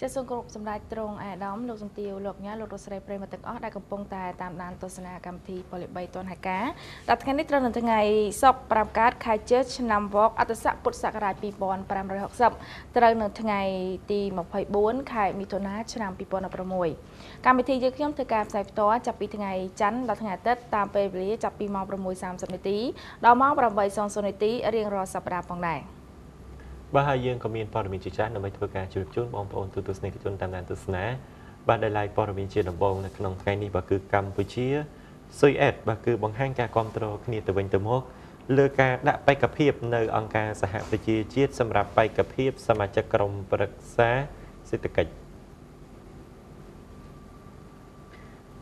ចាសសូមគោរពសម្ដេចទ្រង់អាដាមលោកសំទាវលោកញ៉ាលោករស្រីប្រិមត្តទាំងអស់ដែលកំពុងតែតាមដានទស្សនាកម្មវិធីពលិ3ទាន់ហេតុការដល់ថ្ងៃនេះត្រូវនៅថ្ងៃសុក្រ5កើតខែជើឆ្នាំវកអត្តស័កពុទ្ធសករាជ2560ត្រូវនៅថ្ងៃទី24ខែមិថុនាឆ្នាំ2016កម្មវិធីយើងខ្ញុំធ្វើការផ្សាយផ្ទាល់ចាប់ពីថ្ងៃច័ន្ទដល់ថ្ងៃអាទិត្យតាមពេលវេលាចាប់ពីម៉ោង6:30នាទីដល់ម៉ោង8:00នាទីរៀងរាល់សប្តាហ៍ផងដែរ។ បាទហើយយើងក៏មានព័ត៌មានជាច្រើនដើម្បីធ្វើការជម្រាបជូនបងប្អូនទូទស្សនិកជនតាមដានទស្សនាបាទដែលឡែកព័ត៌មានជាដំបូងនៅក្នុងថ្ងៃនេះបាទគឺកម្ពុជាស៊ុយអែតបាទគឺបង្ហាញការគ្រប់គ្រងគ្នាទៅវិញទៅមកលើការដាក់បេក្ខភាពនៅអង្គការសហប្រជាជាតិសម្រាប់បេក្ខភាពសមាជិកក្រុមប្រឹក្សាសេដ្ឋកិច្ច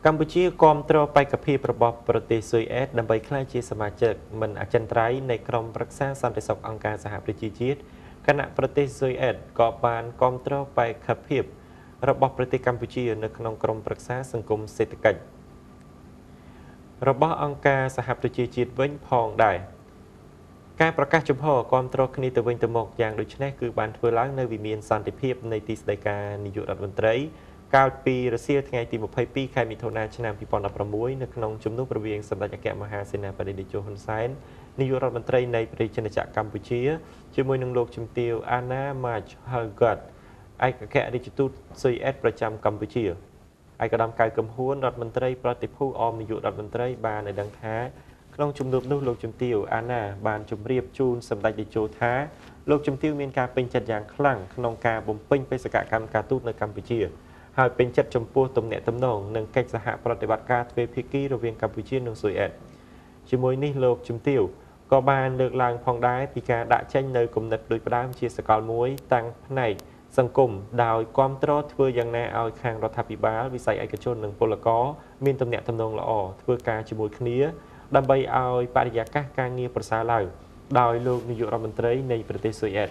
កម្ពុជាគាំទ្របេក្ខភាពរបស់ប្រទេសស៊ុយអែតដើម្បីក្លាយជាសមាជិកមិនអចិន្ត្រៃយ៍នៃក្រុមប្រឹក្សាសន្តិសុខអង្គការសហប្រជាជាតិគណៈប្រទេសស៊ុយអែតក៏បានគាំទ្របេក្ខភាពរបស់ប្រទេសកម្ពុជានៅក្នុងក្រុមប្រឹក្សាសង្គមសេដ្ឋកិច្ចរបស់អង្គការសហប្រជាជាតិវិញផងដែរការប្រកាសជំហរគាំទ្រគ្នាទៅវិញទៅមកយ៉ាងដូចនេះគឺបានធ្វើឡើងនៅវិមានសន្តិភាពនៃទីស្តីការនាយករដ្ឋមន្ត្រីកាលពីរសៀលថ្ងៃទី22ខែមិថុនាឆ្នាំ2016នៅក្នុងជំនួបរវាងសម្ដេចអគ្គមហាសេនាបតីតេជោហ៊ុនសែននាយករដ្ឋមន្ត្រីនៃប្រជាណាចក្រកម្ពុជាជាមួយនឹងលោកជំទាវអាណាម៉ាចហាល់ហ្គាត់ឯកអគ្គរដ្ឋទូតស៊ុយអែតប្រចាំកម្ពុជាឯកឧត្តមកៅកំហួនរដ្ឋមន្ត្រីប្រតិភូអមនាយករដ្ឋមន្ត្រីបានឲ្យដឹងថាក្នុងជំនួបនោះលោកជំទាវអាណាបានជម្រាបជូនសម្ដេចតេជោថាលោកជំទាវមានការពេញចិត្តយ៉ាងខ្លាំងក្នុងការបំពេញបេសកកម្មការទូតនៅកម្ពុជាហើយពេញចិត្តចំពោះទំនាក់ទំនងនិងកិច្ចសហប្រតិបត្តិការទ្វេភាគីរវាងកម្ពុជានិងស៊ុយអែតជាមួយនេះលោកជំទាវក៏បានលើកឡើងផងដែរពីការដាក់ចេញនៅគំនិតដូចផ្ដើមជាសកលមួយតាំងផ្នែកសង្គមដោយគាំទ្រធ្វើយ៉ាងណាឲ្យខាងរដ្ឋាភិបាលវិស័យឯកជននិងពលករមានទំនាក់ទំនងល្អធ្វើការជាមួយគ្នាដើម្បីឲ្យបរិយាកាសការងារប្រសើរឡើងដោយលោកនាយករដ្ឋមន្ត្រីនៃប្រទេសស៊ុយអែត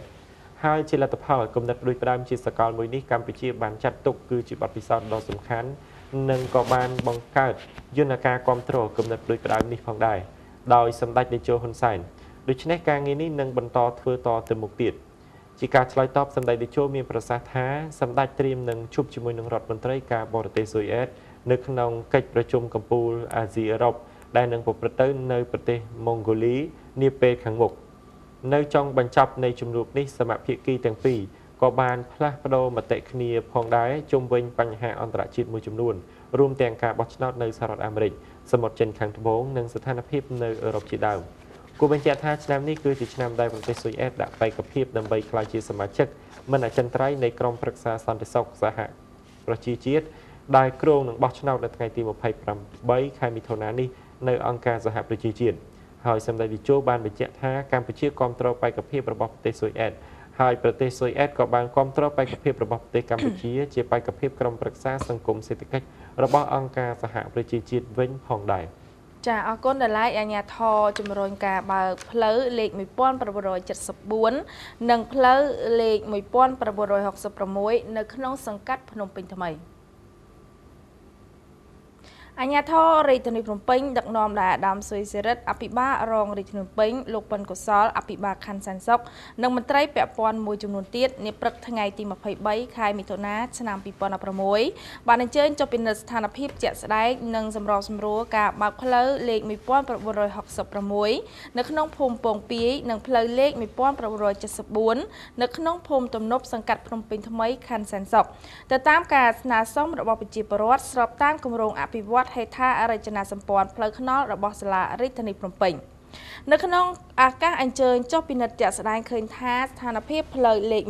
ហើយជាលទ្ធផលគំនិតដូចផ្ដើមជាសកលមួយនេះកម្ពុជាបានចាត់ទុកគឺជាបទពិសោធន៍ដ៏សំខាន់និងក៏បានបង្កើតយន្តការគាំទ្រគំនិតដូចផ្ដើមនេះផងដែរដោយសម្ដេចតេជោហ៊ុនសែនដូច្នេះការងារនេះនឹងបន្តធ្វើតទៅមុខទៀតជាការឆ្លើយតបសម្ដេចតេជោមានប្រសាសន៍ថាសម្ដេចត្រៀមនឹងជួបជាមួយនឹងរដ្ឋមន្ត្រីការបរទេសស៊ុយអែតនៅក្នុងកិច្ចប្រជុំកំពូលអាស៊ីអឺរ៉ុបដែលនឹងប្រព្រឹត្តទៅនៅប្រទេសម៉ុងហ្គូលីនាពេលខាងមុខនៅចុងបញ្ចប់នៃជំនួបនេះសមាភាគីទាំងពីរក៏បានផ្លាស់ប្ដូរមតិគ្នាផងដែរជុំវិញបញ្ហាអន្តរជាតិមួយចំនួនរួមទាំងការបោះឆ្នោតនៅសហរដ្ឋអាមេរិកសមុទ្រចិនខាងត្បូងនិងស្ថានភាពនៅអឺរ៉ុបជាដើមគួរបញ្ជាក់ថាឆ្នាំនេះគឺជាឆ្នាំដែលប្រទេសស៊ុយអែតដាក់បេក្ខភាពដើម្បីក្លាយជាសមាជិកមិនអចិន្ត្រៃយ៍នៃក្រុមប្រឹក្សាសន្តិសុខសហប្រជាជាតិដែលគ្រោងនឹងបោះឆ្នោតនៅថ្ងៃទី28ខែមិថុនានេះនៅអង្គការសហប្រជាជាតិហើយសម្ដេចតេជោបានបញ្ជាក់ថាកម្ពុជាគាំទ្របេក្ខភាពរបស់ប្រទេសស៊ុយអែតហើយប្រទេសស៊ុយអែតក៏បានគាំទ្របេក្ខភាពរបស់ប្រទេសកម្ពុជាជាបេក្ខភាពក្រុមប្រឹក្សាសង្គមសេដ្ឋកិច្ចរបស់អង្គការសហប្រជាជាតិវិញផងដែរចាអរគុណដល់ឡែកអាជ្ញាធរជំរុញការបើកផ្លូវលេខ1974និងផ្លូវលេខ1966នៅក្នុងសង្កាត់ភ្នំពេញថ្មីអាជ្ញាធររាជធានីភ្នំពេញដឹកនាំដោយអាដាមសុយសិរិទ្ធអភិបាលរងរាជធានីភ្នំពេញលោកប៉ុនកុសលអភិបាលខណ្ឌសែនសុខនិងមន្ត្រីពាក់ព័ន្ធមួយចំនួនទៀតនាព្រឹកថ្ងៃទី23ខែមិថុនាឆ្នាំ2016បានអញ្ជើញចុះពិនិត្យស្ថានភាពជាក់ស្ដែងនិងសម្របសម្រួលការបើកផ្លូវលេខ1966នៅក្នុងភូមិពងពាយនិងផ្លូវលេខ1974នៅក្នុងភូមិទំនប់សង្កាត់ភ្នំពេញថ្មីខណ្ឌសែនសុខទៅតាមការស្នើសុំរបស់ប្រជាពលរដ្ឋស្របតាមគម្រោងអភិវឌ្ឍហេដ្ឋារចនាសម្ព័ន្ធផ្លូវថ្នល់របស់សាលារាជធានីភ្នំពេញនៅក្នុងឱកាសអញ្ជើញចុះពិនិត្យជាក់ស្ដែងឃើញថាស្ថានភាពផ្លូវលេខ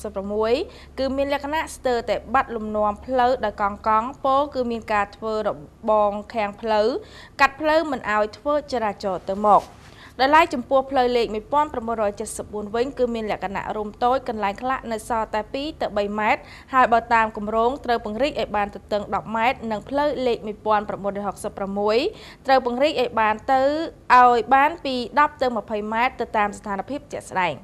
1966គឺមានលក្ខណៈស្ទើរតែបាត់លំនាំផ្លូវដោយកង់កង់ពោលគឺមានការធ្វើរបងខាងផ្លូវកាត់ផ្លូវមិនឲ្យធ្វើចរាចរណ៍ទៅមកដោយឡែកចំពោះផ្លូវលេខ1974វិញគឺមានលក្ខណៈរួមតូចកន្លែងខ្លះនៅសល់តែ2ទៅ3ម៉ែត្រហើយបើតាមគម្រោងត្រូវពង្រីកឲ្យបានទទឹង10ម៉ែត្រនិងផ្លូវលេខ1966ត្រូវពង្រីកឲ្យបានទៅឲ្យបានពី10ទៅ20ម៉ែត្រទៅតាមស្ថានភាពជាក់ស្ដែង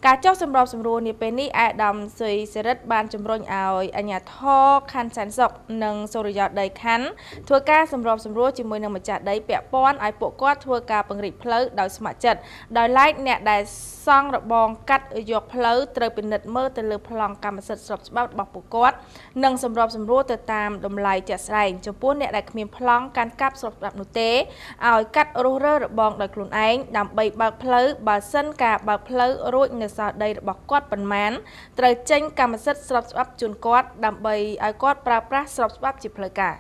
ការចុះសម្របសម្រួលនាពេលនេះឯកឧត្តមសុយសិរិទ្ធបានជំរុញឲ្យអាជ្ញាធរខណ្ឌសែនសុខនិងសូរិយោដីខណ្ឌធ្វើការសម្របសម្រួលជាមួយនឹងម្ចាស់ដីពាក់ព័ន្ធឲ្យពួកគាត់ធ្វើការពង្រីកផ្លូវដោយស្ម័គ្រចិត្តដោយឡែកអ្នកដែលសង់របងកាត់យកផ្លូវត្រូវពិនិត្យមើលទៅលើប្លង់កម្មសិទ្ធិស្របច្បាប់របស់ពួកគាត់និងសម្របសម្រួលទៅតាមតម្លៃជាក់ស្ដែងចំពោះអ្នកដែលគ្មានប្លង់កាន់កាប់ស្របច្បាប់នោះទេឲ្យកាត់រុះរើរបងដោយខ្លួនឯងដើម្បីបើកផ្លូវបើសិនការបើកផ្លូវរួចនៅសល់ដីរបស់គាត់ប៉ុន្មានត្រូវចេញកម្មសិទ្ធិស្របច្បាប់ជូនគាត់ដើម្បីឲ្យគាត់ប្រើប្រាស់ស្របច្បាប់ជាផ្លូវការ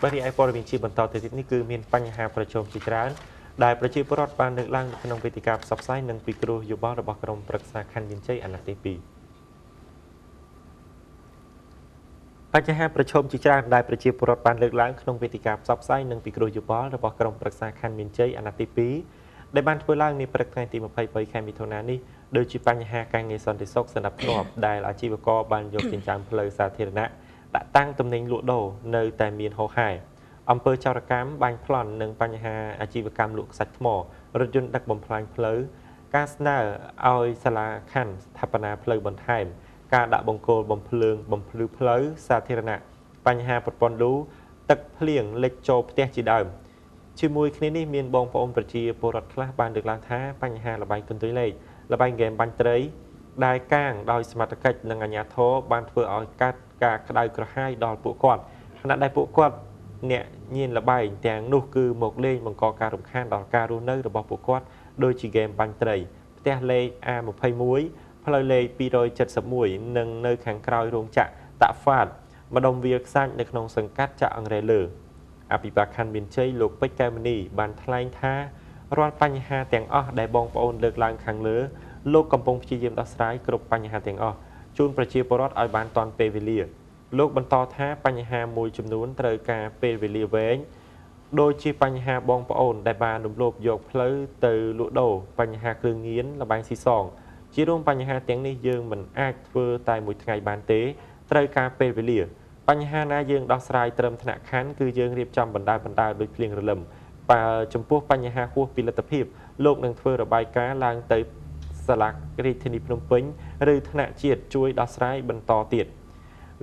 បាទរីឯព័ត៌មានជាបន្តទៅទៀតនេះគឺមានបញ្ហាប្រឈមជាច្រើនដែលប្រជាពលរដ្ឋបានលើកឡើងនៅក្នុងវេទិកាផ្សព្វផ្សាយនិងពិគ្រោះយោបល់របស់ក្រុមប្រឹក្សាខណ្ឌមានជ័យអាណត្តិទី2បញ្ហាប្រឈមជាច្រើនដែលប្រជាពលរដ្ឋបានលើកឡើងក្នុងវេទិកាផ្សព្វផ្សាយនិងពិគ្រោះយោបល់របស់ក្រុមប្រឹក្សាខណ្ឌមានជ័យអាណត្តិទី2ដែលបានធ្វើឡើងនាព្រឹកថ្ងៃទី23ខែមិថុនានេះដូចជាបញ្ហាការងារសន្តិសុខសណ្ដាប់ធ្នាប់ដែលអាជីវករបានយកចិញ្ចើមផ្លូវសាធារណៈដាក់តាំងទំនិញលក់ដូរនៅតែមានហូរហែអំពើចោរកម្មបាញ់ប្លន់និងបញ្ហាអាជីវកម្មលក់ខ្សាច់ថ្មរថយន្តដឹកបំផ្លាញផ្លូវការស្នើឲ្យសាលាខណ្ឌស្ថាបនាផ្លូវបន្ថែមការដាក់បង្គោលបំភ្លើងបំភ្លឺផ្លូវសាធារណៈបញ្ហាប្រព័ន្ធលូទឹកភ្លៀងលិចចូលផ្ទះជាដើមជាមួយគ្នានេះមានបងប្អូនប្រជាពលរដ្ឋខ្លះបានលើកឡើងថាបញ្ហាល្បែងកន្ទុយលេខល្បែងហ្គេមបាញ់ត្រីដែលកាងដោយសមត្ថកិច្ចនិងអាជ្ញាធរបានធ្វើឲ្យកាត់ការក្តៅក្រហាយដល់ពួកគាត់ខណៈដែលពួកគាត់អ្នកញៀនល្បែងទាំងនោះគឺមកលេងបង្កការរំខានដល់ការរស់នៅរបស់ពួកគាត់ដូចជាហ្គេមបាញ់ត្រីផ្ទះលេខ A21 ផ្លូវលេខ271និងនៅខាងក្រោយរោងចក្រតាក់ហ្វាតម្ដុំវាលខ្សាច់នៅក្នុងសង្កាត់ចាក់អង្រែលើអភិបាលខណ្ឌមានជ័យលោកពេជ្រកែវមនីបានថ្លែងថារាល់បញ្ហាទាំងអស់ដែលបងប្អូនលើកឡើងខាងលើលោកកំពុងព្យាយាមដោះស្រាយគ្រប់បញ្ហាទាំងអស់ជូនប្រជាពលរដ្ឋឲ្យបានទាន់ពេលវេលាលោកបន្តថាបញ្ហាមួយចំនួនត្រូវការពេលវេលាវែងដូចជាបញ្ហាបងប្អូនដែលបានរំលោភយកផ្លូវទៅលក់ដូរបញ្ហាគ្រឿងញៀនល្បែងស៊ីសងជារួមបញ្ហាទាំងនេះយើងមិនអាចធ្វើតែមួយថ្ងៃបានទេត្រូវការពេលវេលាបញ្ហាណាយើងដោះស្រាយត្រឹមថ្នាក់ខណ្ឌគឺយើងរៀបចំបណ្ដើរដោយភ្លៀងរលឹមបើចំពោះបញ្ហាហួសពីលទ្ធភាពលោកនឹងធ្វើរបាយការណ៍ឡើងទៅសាលារាជធានីភ្នំពេញឬថ្នាក់ជាតិជួយដោះស្រាយបន្តទៀត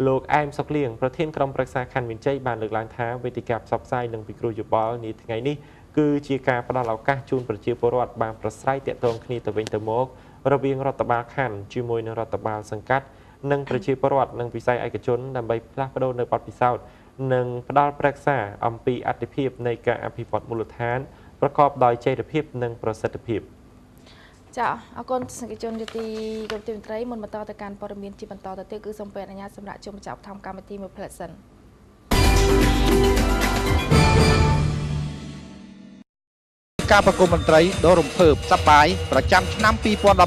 លោកអែមសុកលៀងប្រធានក្រុមប្រឹក្សាខណ្ឌមានជ័យបានលើកឡើងថាវេទិកាផ្សព្វផ្សាយនិងពិគ្រោះយោបល់នាថ្ងៃនេះគឺជាការផ្ដល់ឱកាសជូនប្រជាពលរដ្ឋបានប្រស្រ័យទាក់ទងគ្នាទៅវិញទៅមករវាងរដ្ឋបាលខណ្ឌជាមួយនឹងរដ្ឋបាលសង្កាត់និងប្រជាពលរដ្ឋនិងវិស័យឯកជនដើម្បីផ្លាស់ប្ដូរនៅបទពិសោធន៍និងផ្ដល់ប្រឹក្សាអំពីអត្ថិភាពនៃការអភិវឌ្ឍមូលដ្ឋានប្រកបដោយចីរភាពនិងប្រសិទ្ធភាពចាអរគុណសង្គមជនទីក្រុមទីមន្ត្រីមុនបន្តទៅកាន់ព័ត៌មានជាបន្តទៅទៀតគឺសូមពេលអនុញ្ញាតសម្រាប់ជុំចប់ធម្មកម្មវិធីមួយផ្លែសិនការប្រគំតន្ត្រីដ៏រំភើបសប្បាយប្រចាំឆ្នាំ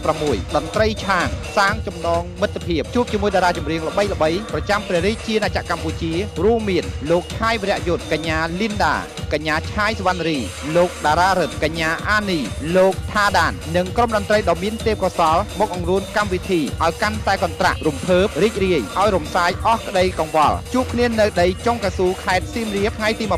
2016តន្ត្រីឆាងសាងចំណងមិត្តភាពជួបជាមួយតារាចម្រៀងល្បីៗប្រចាំព្រះរាជាណាចក្រកម្ពុជារួមមានលោកឆាយវរៈយុទ្ធកញ្ញាលីនដាកញ្ញាឆាយសវណ្ណរីលោកតារារិទ្ធកញ្ញាអានីលោកថាដាននិងក្រុមតន្ត្រីដ៏មានទេពកោសល្យមកអង្រួនកម្មវិធីឲ្យកាន់តែកន្ត្រាក់រំភើបរីករាយឲ្យរំសាយអស់ក្តីកង្វល់ជួបគ្នានៅដីចុងកៅស៊ូខេត្តសៀមរាបថ្ងៃទី23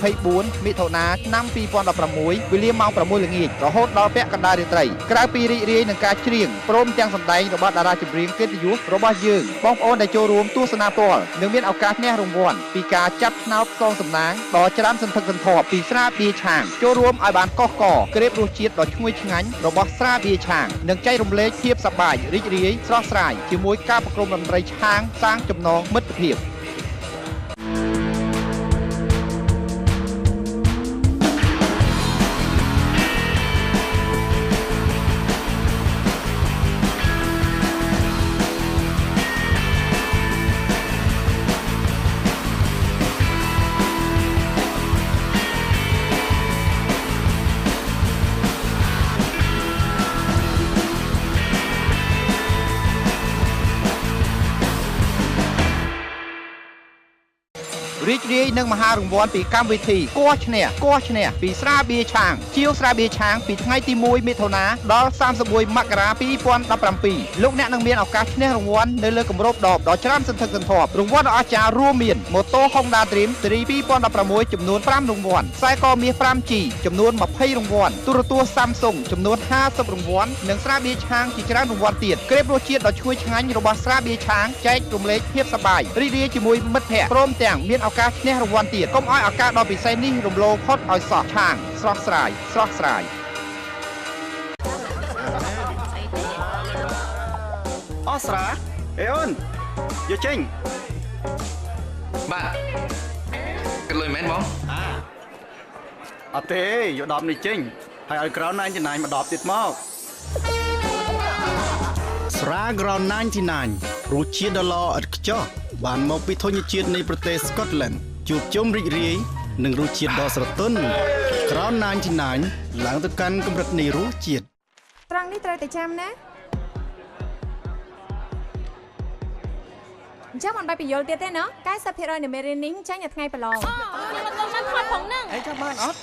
24មិថុនាឆ្នាំ2016វេលាម៉ោង6ល្ងាចរហូតដល់ពាក់កណ្ដាលរាត្រីក្រៅពីរីករាយនឹងការច្រៀងព្រមទាំងសម្ដែងរបស់តារាចម្រៀងកិត្តិយសរបស់យើងបងប្អូនដែលចូលរួមទស្សនាផ្ទាល់នឹងមានឱកាសឈ្នះរង្វាន់ពីការចាប់ឆ្នោតផ្សងសំណាងដ៏ច្រើនសន្ធឹកសន្ធាប់ពីស្រាបៀរឆាងចូលរួមឲ្យបានកោះកក្រេបរសជាតិដ៏ឈ្ងុយឆ្ងាញ់របស់ស្រាបៀរឆាងនិងចែករំលែកភាពសប្បាយរីករាយស្រស់ស្រាយជាមួយការប្រគំតន្ត្រីឆាងសាងចំណងមិត្តភាព ករាយនឹងមហារង្វាន់ពីកម្មវិធីគោះឈ្នះគោះឈ្នះពីស្រាបៀរឆាងជាវស្រាបៀរឆាងពីថ្ងៃទី1មិថុនាដល់31មករា2017លោកអ្នកនឹងមានឱកាសឈ្នះរង្វាន់នៅលើគម្របដបដ៏ច្រើនសន្ធឹកសន្ធាប់រង្វាន់ដ៏អស្ចារ្យរួមមានម៉ូតូ Honda Dream ស៊េរី2016ចំនួន5រង្វាន់ខ្សែកមាស 5G ចំនួន20រង្វាន់ទូរទស្សន៍ Samsung ចំនួន50រង្វាន់និងស្រាបៀរឆាងជាច្រើនរង្វាន់ទៀតក្រេបរសជាតិដ៏ឈ្ងុយឆ្ងាញ់របស់ស្រាបៀរឆាងចែករំលែកភាពសប្បាយរីករាយជាមួយមិត្តភ័ក្តិព្រមទាំងមានឱកាសឈ្នះរង្វាន់ទៀតកុំឲ្យឱកាសដ៏ពិសេសនេះរំលងផុតឲ្យសោះឆាងស្រស់ស្រាយស្រស់ស្រាយអស្រាអេអូនយកចេញបាទគិតលុយមែនបងអត់ទេយក10នេះចេញហើយឲ្យក្រោន99មក10ទៀតមកស្រាក្រោន99រសជាតិដ៏ល្អឥតខ្ចោះបានមកពីធញ្ញជាតិនៃប្រទេសស្កុតឡែនជួបជុំរីករាយនិងរសជាតិដ៏ស្រទន់ក្រោន99ឡើងទៅកាន់កម្រិតនៃរសជាតិត្រង់នេះត្រូវតែចាំណាអញ្ចឹងមិនបាច់បញ្យល់ទៀតទេណោះ90%នៃមេរៀននេះចេញនៅថ្ងៃប្រឡងអូខ្ញុំអត់បានថតផងហ្នឹងអីចាំបានអត់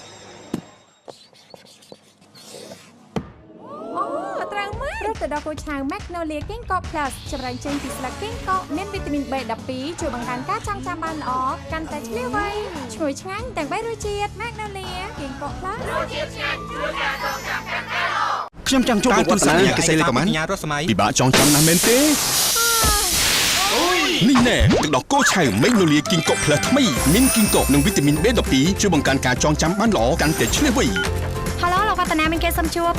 អូត្រូវមែនរត់ទៅដល់គោឆៅ Magnolia Ginkgo Plus ចម្រើនចេញពីស្លឹក Ginkgo មានវីតាមីន B12 ជួយបង្កើនការចងចាំបានល្អកាន់តែឆ្លៀវវៃឈ្ងុយឆ្ងាញ់ទាំង3រសជាតិ Magnolia Ginkgo Plus រសជាតិឆ្ងាញ់ជួយការចងចាំកាន់តែល្អខ្ញុំចង់ជួបវឌ្ឍនាគេសេលេប្រហែលពិបាកចងចាំណាស់មែនទេនេះណែទឹកដោះគោឆៅ Magnolia Ginkgo Plus ថ្មីមាន Ginkgo និងវីតាមីន B12 ជួយបង្កើនការចងចាំបានល្អកាន់តែឆ្លៀសវៃហៅឡូលោកវឌ្ឍនាមានគេសុំជួប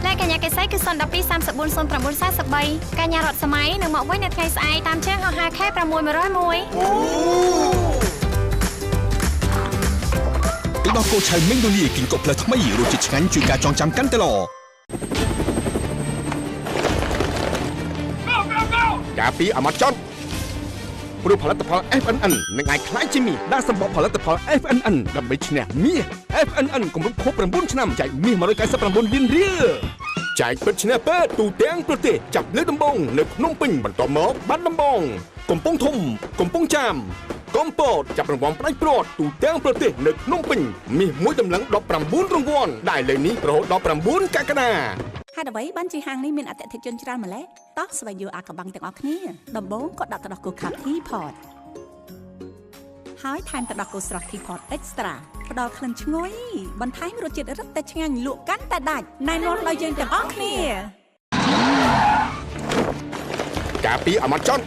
លេខកញ្ញាកេសីគឺ012 34 09 43កញ្ញារតសម័យនឹងមកវិញនៅថ្ងៃស្អែកតាមជើងហោះហើរ K6101 ទឹកដោះគោឆៅ Magnolia Ginkgo Plus ថ្មីរសជាតិឆ្ងាញ់ជួយការចងចាំកាន់តែល្អការពីអមតចនព្រោះផលិតផល FNN នឹងអាចក្លាយជាមាសដាក់សម្បកផលិតផល FNN ដើម្បីឈ្នះមាស FNN គម្រប់ខួប9ឆ្នាំចែកមាស199លានរៀលចែកពិតឈ្នះពិតទូទាំងប្រទេសចាប់លើកដំបូងនៅភ្នំពេញបន្ទាប់មកបាត់ដំបងកំពង់ធំកំពង់ចាមកំពតចាប់រង្វាន់ផ្ដាច់ព្រាត់ទូទាំងប្រទេសនៅភ្នំពេញមាសមួយតម្លឹង19រង្វាន់ដែលលើនេះរហូតដល់9កក្កដាហេតុអ្វីបានជាហាងនេះមានអតិថិជនច្រើនម្ល៉េះតោះស្វែងយល់អាកំបាំងទាំងអស់គ្នាដំបូងក៏ដាក់ទឹកដោះគោខាប់ Teapot ហើយថែមទឹកដោះគោស្រស់ Teapot Extra ផ្ដល់ក្លិនឈ្ងុយបន្ថែមរសជាតិរឹតតែឆ្ងាញ់លក់កាន់តែដាច់ណែនាំដល់យើងទាំងអស់គ្នាការពីអមតចន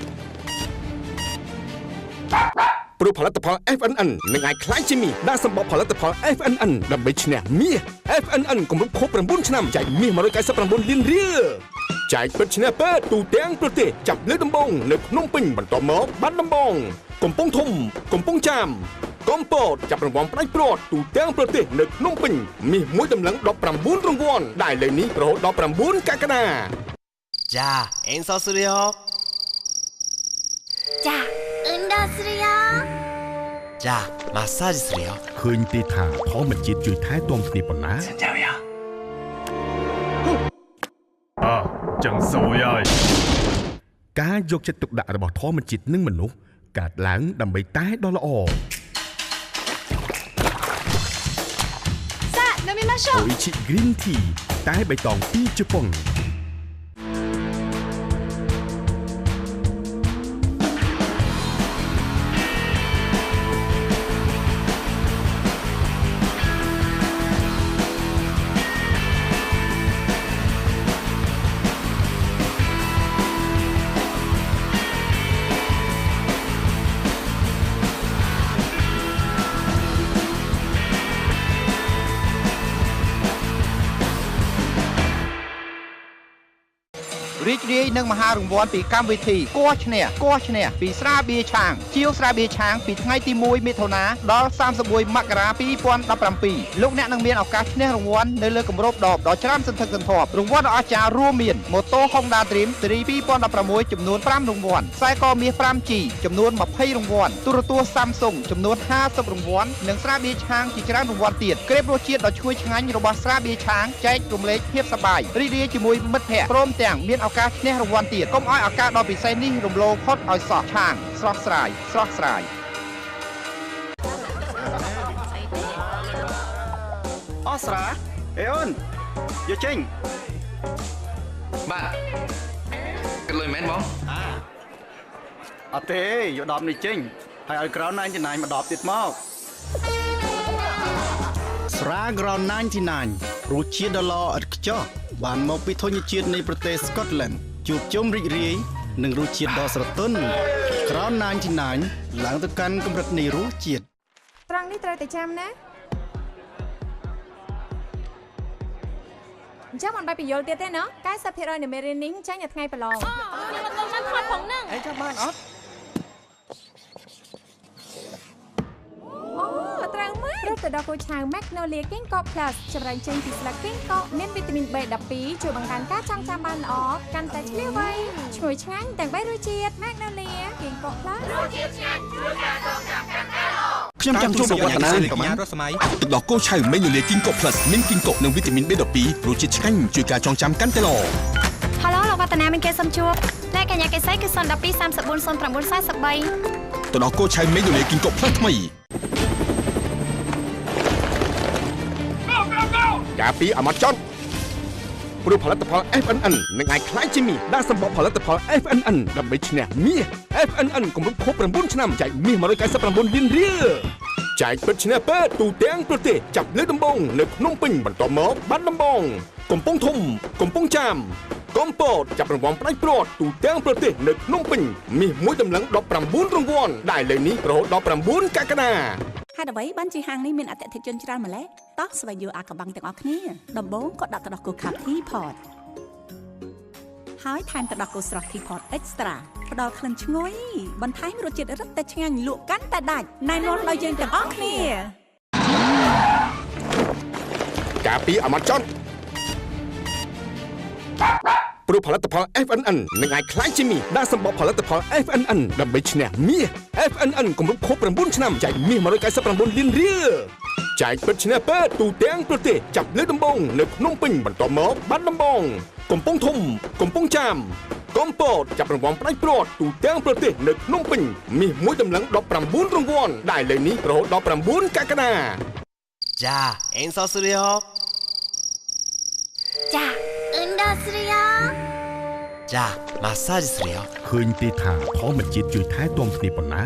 ព្រោះផលិតផល FNN នឹងអាចក្លាយជាមាសដាក់សម្បកផលិតផល FNN ដើម្បីឈ្នះមាស FNN គម្រប់ខួប9ឆ្នាំចែកមាស199លានរៀលចែកពិតឈ្នះពិតទូទាំងប្រទេសចាប់លើកដំបូងនៅភ្នំពេញបន្ទាប់មកបាត់ដំបងកំពង់ធំកំពង់ចាមកំពតចាប់រង្វាន់ផ្ដាច់ព្រាត់ទូទាំងប្រទេសនៅភ្នំពេញមាសមួយតម្លឹង19រង្វាន់ដែលលើនេះរហូតដល់9កក្កដាじゃあ演奏するよじゃあ運動するよじゃあマッサージするよឃើញទេថាធម្មជាតិជួយថែទាំគ្នាប៉ុណ្ណាអើចឹងសួយហើយការយកចិត្តទុកដាក់របស់ធម្មជាតិនិងមនុស្សកើតឡើងដើម្បីតែដ៏ល្អសា飲みましょうអូអ៊ីឈី Green Tea តែបៃតងពីជប៉ុនរីករាយនឹងមហារង្វាន់ពីកម្មវិធីគោះឈ្នះគោះឈ្នះពីស្រាបៀរឆាងជាវស្រាបៀរឆាងពីថ្ងៃទី1មិថុនាដល់31មករា2017លោកអ្នកនឹងមានឱកាសឈ្នះរង្វាន់នៅលើគម្របដបដ៏ច្រើនសន្ធឹកសន្ធាប់រង្វាន់ដ៏អស្ចារ្យរួមមានម៉ូតូ Honda Dream ស៊េរី2016ចំនួន5រង្វាន់ខ្សែកមាស 5G ចំនួន20រង្វាន់ទូរទស្សន៍ Samsung ចំនួន50រង្វាន់និងស្រាបៀរឆាងជាច្រើនរង្វាន់ទៀតក្រេបរសជាតិដ៏ឈ្ងុយឆ្ងាញ់របស់ស្រាបៀរឆាងចែករំលែកភាពសប្បាយរីករាយជាមួយមិត្តភ័ក្តិព្រមទាំងមានឱកាសឈ្នះរង្វាន់ទៀតកុំឲ្យឱកាសដ៏ពិសេសនេះរំលងផុតឲ្យសោះឆាងស្រស់ស្រាយស្រស់ស្រាយ អស់ស្រាអេអូនយកចេញបាទគិតលុយមែនបងអត់ទេយក10នេះចេញហើយឲ្យក្រោន99មក10ទៀតមកស្រាក្រោន99រសជាតិដ៏ល្អឥតខ្ចោះបានមកពីធញ្ញជាតិនៃប្រទេសស្កុតឡែនជួបជុំរីករាយនិងរសជាតិដ៏ស្រទន់ក្រោន99ឡើងទៅកាន់កម្រិតនៃរសជាតិត្រង់នេះត្រូវតែចាំណាអញ្ចឹងមិនបាច់បញ្យល់ទៀតទេណោះ90%នៃមេរៀននេះចេញនៅថ្ងៃប្រឡងខ្ញុំអត់បានថតផងហ្នឹងអីចាំបានអត់អូត្រូវមែនរត់ទៅដល់គោឆៅ Magnolia Ginkgo Plus ចម្រើនចេញពីស្លឹក Ginkgo មានវីតាមីន B12 ជួយបង្កើនការចងចាំបានល្អកាន់តែឆ្លៀសវៃឈ្ងុយឆ្ងាញ់ទាំង3រសជាតិ Magnolia Ginkgo Plus រសជាតិឆ្ងាញ់ជួយការចងចាំកាន់តែល្អខ្ញុំចង់ជួបលោកវឌ្ឍនាកញ្ញារស់សម័យទឹកដោះគោឆៅ Magnolia Ginkgo Plus មាន Ginkgo និងវីតាមីន B12 រសជាតិឆ្ងាញ់ជួយការចងចាំកាន់តែល្អហៅឡូលោកវឌ្ឍនាមានគេសុំជួបលេខកញ្ញាកេសីគឺ012 34 09 43ទឹកដោះគោឆៅ Magnolia Ginkgo Plus ថ្មីការពីអាម៉ាចុនព្រោះផលិតផល FNN នឹងអាចក្លាយជាមាសដាក់សម្បកផលិតផល FNN ដើម្បីឈ្នះមាស FNN គម្រប់ខួប9ឆ្នាំចែកមាស199លានរៀលចែកពិតឈ្នះពិតទូទាំងប្រទេសចាប់លើកដំបូងនៅភ្នំពេញបន្ទាប់មកបាត់ដំបងកំពង់ធំកំពង់ចាមកំពតចាប់រង្វាន់ផ្ដាច់ព្រាត់ទូទាំងប្រទេសនៅភ្នំពេញមាសមួយតម្លឹង19រង្វាន់ដែលលើនេះរហូតដល់9កក្កដាហេតុអ្វីបានជាហាងនេះមានអតិថិជនច្រើនម្ល៉េះតោះស្វែងយល់អាកំបាំងទាំងអស់គ្នាដំបូងក៏ដាក់ទឹកដោះគោខាប់ Teapot ហើយថែមទឹកដោះគោស្រស់ Teapot Extra ផ្ដល់ក្លិនឈ្ងុយបន្ថែមរសជាតិរឹតតែឆ្ងាញ់លក់កាន់តែដាច់ណែនាំដល់យើងទាំងអស់គ្នាការពីអាម៉ាចុនព្រោះផលិតផល FNN នឹងអាចក្លាយជាមាសដាក់សម្បកផលិតផល FNN ដើម្បីឈ្នះមាស FNN គម្រប់ខួប9ឆ្នាំចែកមាស199លានរៀលចែកពិតឈ្នះពិតទូទាំងប្រទេសចាប់លើកដំបូងនៅភ្នំពេញបន្ទាប់មកបាត់ដំបងកំពង់ធំកំពង់ចាមកំពតចាប់រង្វាន់ផ្ដាច់ព្រាត់ទូទាំងប្រទេសនៅភ្នំពេញមាសមួយតម្លឹង19រង្វាន់ដែលលើនេះរហូតដល់9កក្កដាចា演奏するよចា運動するよចាマッサージするよឃើញទេថាធម្មជាតិជួយថែទាំគ្នាប៉ុណ្ណា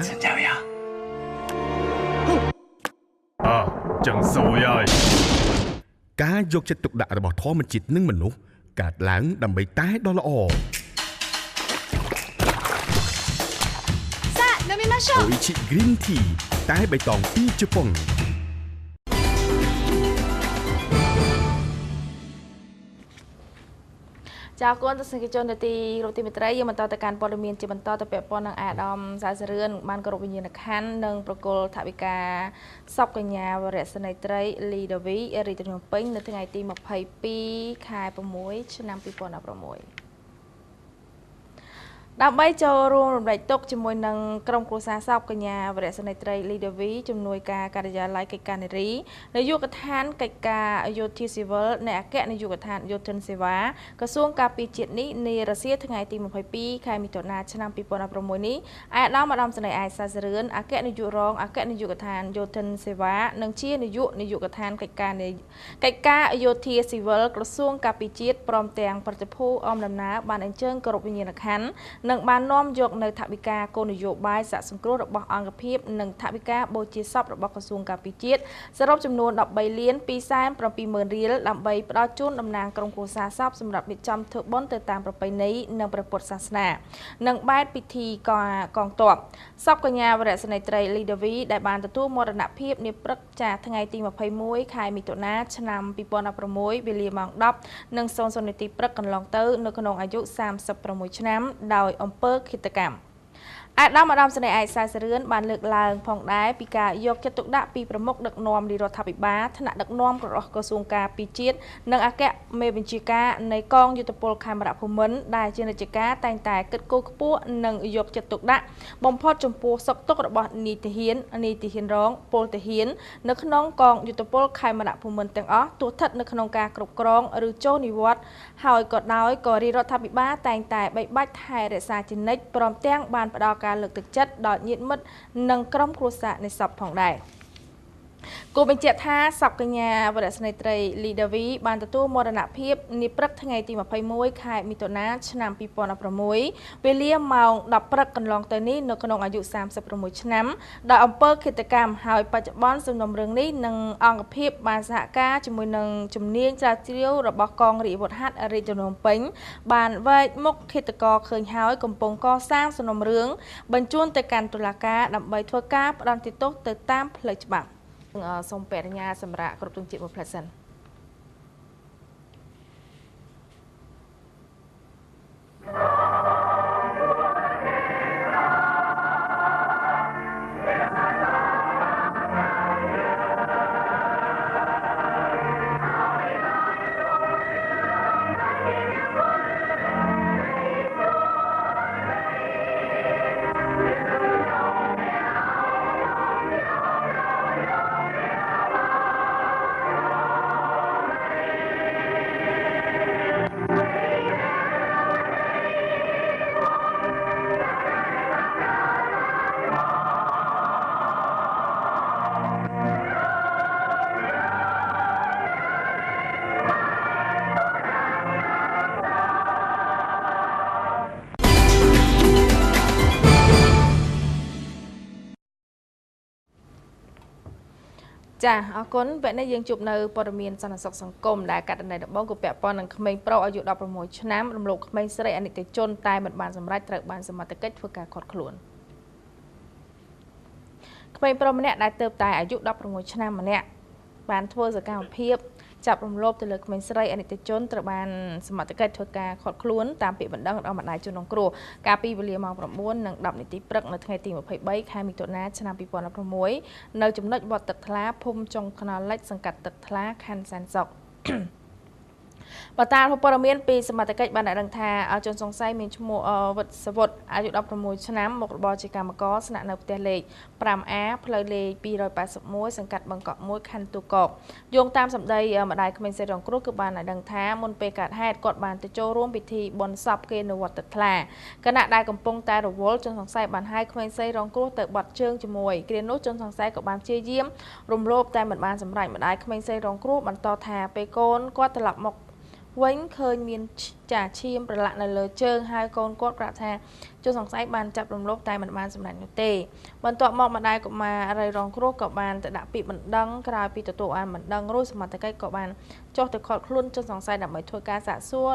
ចឹងសួយហើយការយកចិត្តទុកដាក់របស់ធម្មជាតិនិងមនុស្សកើតឡើងដើម្បីតែដ៏ល្អសា飲みましょうអូអ៊ីឈី Green Tea តែបៃតងពីជប៉ុនចាអរគុណទស្សនិកជននាទីរទីមេត្រីយើងបន្តទៅកាន់ព័ត៌មានជាបន្តទៅពាក់ព័ន្ធនឹងអាដាមសាសរឿនបានគោរពវិញ្ញាណក្ខន្ធនិងប្រគល់ថវិកាសពកញ្ញាវរៈសេនីយ៍ត្រីលីដាវីរាជធានីភ្នំពេញនៅថ្ងៃទី22ខែ6ឆ្នាំ2016ដើម្បីចូលរួមរំលែកទុក្ខជាមួយនឹងក្រុមគ្រួសារសពកញ្ញាវរៈសេនីយ៍ត្រីលីដាវីជំនួយការការិយាល័យកិច្ចការនារីនាយកដ្ឋានកិច្ចការយោធាស៊ីវិលនៃអគ្គនាយកដ្ឋានយោធិនសេវាក្រសួងការពារជាតិនេះនារសៀលថ្ងៃទី22ខែមិថុនាឆ្នាំ2016នេះឯកឧត្តមឧត្តមសេនីយ៍ឯកសាសរឿនអគ្គនាយករងអគ្គនាយកដ្ឋានយោធិនសេវានិងជានាយកនាយកដ្ឋានកិច្ចការយោធាស៊ីវិលក្រសួងការពារជាតិព្រមទាំងប្រតិភូអមដំណើរបានអញ្ជើញគោរពវិញ្ញាណក្ខន្ធនិងបាននាំយកនៅថវិកាគោលនយោបាយសហសង្គ្រោះរបស់អង្គភាពនិងថវិកាបូជាសពរបស់ក្រសួងការពារជាតិសរុបចំនួន13លាន270,000រៀលដើម្បីផ្ដល់ជូនតំណាងក្រុមគ្រួសារសពសម្រាប់រៀបចំធ្វើបុណ្យទៅតាមប្រពៃណីនិងព្រះពុទ្ធសាសនានិងបែបពិធីកងទ័ពសពកញ្ញាវរៈសេនីយ៍ត្រីលីដាវីដែលបានទទួលមរណភាពនាព្រឹកចាថ្ងៃទី21ខែមិថុនាឆ្នាំ2016វេលាម៉ោង10:00នាទីព្រឹកកន្លងទៅនៅក្នុងអាយុ36ឆ្នាំដោយអំពើឃាតកម្ម អាដាមឧត្តមសេនីយ៍ឯកសាសរឿនបានលើកឡើងផងដែរពីការយកចិត្តទុកដាក់ពីប្រមុខដឹកនាំរាជរដ្ឋាភិបាលថ្នាក់ដឹកនាំរបស់ក្រសួងការពារជាតិនិងអគ្គមេបញ្ជាការនៃកងយុទ្ធពលខេមរៈភូមិន្ទដែលជានិច្ចការតែងតែគិតគូរខ្ពស់និងយកចិត្តទុកដាក់បំផុតចំពោះសុខទុក្ខរបស់នាយទាហាននាយទាហានរងពលទាហាននៅក្នុងកងយុទ្ធពលខេមរៈភូមិន្ទទាំងអស់ទោះស្ថិតនៅក្នុងការគ្រប់គ្រងឬចូលនិវត្តន៍ហើយក៏ដោយក៏រាជរដ្ឋាភិបាលតែងតែបីបាច់ថែរក្សាជានិច្ចព្រមទាំងបានផ្ដល់ការលើកទឹកចិត្តដល់ញាតិមិត្តនិងក្រុមគ្រួសារនៃសពផងដែរ។ គួរបញ្ជាក់ថាសពកញ្ញាវរៈសេនីយ៍ត្រីលីដាវីបានទទួលមរណភាពនាព្រឹកថ្ងៃទី21ខែមិថុនាឆ្នាំ2016វេលាម៉ោង10ព្រឹកកន្លងទៅនេះនៅក្នុងអាយុ36ឆ្នាំដោយអំពើឃាតកម្មហើយបច្ចុប្បន្នសំណុំរឿងនេះនឹងអង្គភាពបានសហការជាមួយនឹងជំនាញស្រាវជ្រាវរបស់កងរាជអាវុធហត្ថរាជធានីភ្នំពេញបានវែកមុខឃាតករឃើញហើយកំពុងកសាងសំណុំរឿងបញ្ជូនទៅកាន់តុលាការដើម្បីធ្វើការផ្តន្ទាទោសទៅតាមផ្លូវច្បាប់សូមបរិញ្ញាសម្រាប់គ្រប់ទងជាតិមួយផ្លែសិនចាអរគុណពេលនេះយើងជួបនៅព័ត៌មានសន្តិសុខសង្គមដែលករណីដំបូងគឺពាក់ព័ន្ធនឹងក្មេងប្រុសអាយុ16ឆ្នាំរំលោភក្មេងស្រីអនីតិជនតែមិនបានសម្រេចត្រូវបានសមត្ថកិច្ចធ្វើការឃាត់ខ្លួនក្មេងប្រុសម្នាក់ដែលទើបតែអាយុ16ឆ្នាំម្នាក់បានធ្វើសកម្មភាពចាប់រំលោភទៅលើក្មេងស្រីអនីតិជនត្រូវបានសមត្ថកិច្ចធ្វើការឃាត់ខ្លួនតាមពាក្យបណ្ដឹងរបស់ម្ដាយជនរងគ្រោះកាលពីវេលាម៉ោង9:10នាទីព្រឹកនៅថ្ងៃទី23ខែមិថុនាឆ្នាំ2016នៅចំណុចវត្តទឹកថ្លាភូមិចុងថ្នល់លិចសង្កាត់ទឹកថ្លាខណ្ឌសែនសុខបើតាមព័ត៌មានពីសមត្ថកិច្ចបានឲ្យដឹងថាជនសង្ស័យមានឈ្មោះវិទ្សវុឌអាយុ16ឆ្នាំមុខរបរជាកម្មករស្នាក់នៅផ្ទះលេខ 5A ផ្លូវលេខ281សង្កាត់បឹងកក់1ខណ្ឌទូកកយោងតាមសម្ដីម្ដាយក្មេងស្រីរងគ្រោះគឺបានឲ្យដឹងថាមុនពេលកើតហេតុគាត់បានទៅចូលរួមពិធីបុណ្យសពគេនៅវត្តទឹកថ្លាខណៈដែលកំពុងតែរវល់ជនសង្ស័យបានហៅក្មេងស្រីរងគ្រោះទៅបត់ជើងជាមួយគ្រានោះជនសង្ស័យក៏បានព្យាយាមរំលោភតែមិនបានសម្រេចម្ដាយក្មេងស្រីរងគ្រោះបន្តថាពេលកូនគាត់ត្រឡប់មកវិញឃើញមានចាឈាមប្រឡាក់នៅលើជើងហើយកូនគាត់ប្រាប់ថាជនសង្ស័យបានចាប់រំលោភតែមិនបានសម្រេចនោះទេបន្ទាប់មកម្ដាយកុមារីរងគ្រោះក៏បានទៅដាក់ពាក្យបណ្ដឹងក្រោយពីទទួលបានបណ្ដឹងរួចសមត្ថកិច្ចក៏បានចុះទៅឃាត់ខ្លួនជនសង្ស័យដើម្បីធ្វើការសាកសួរ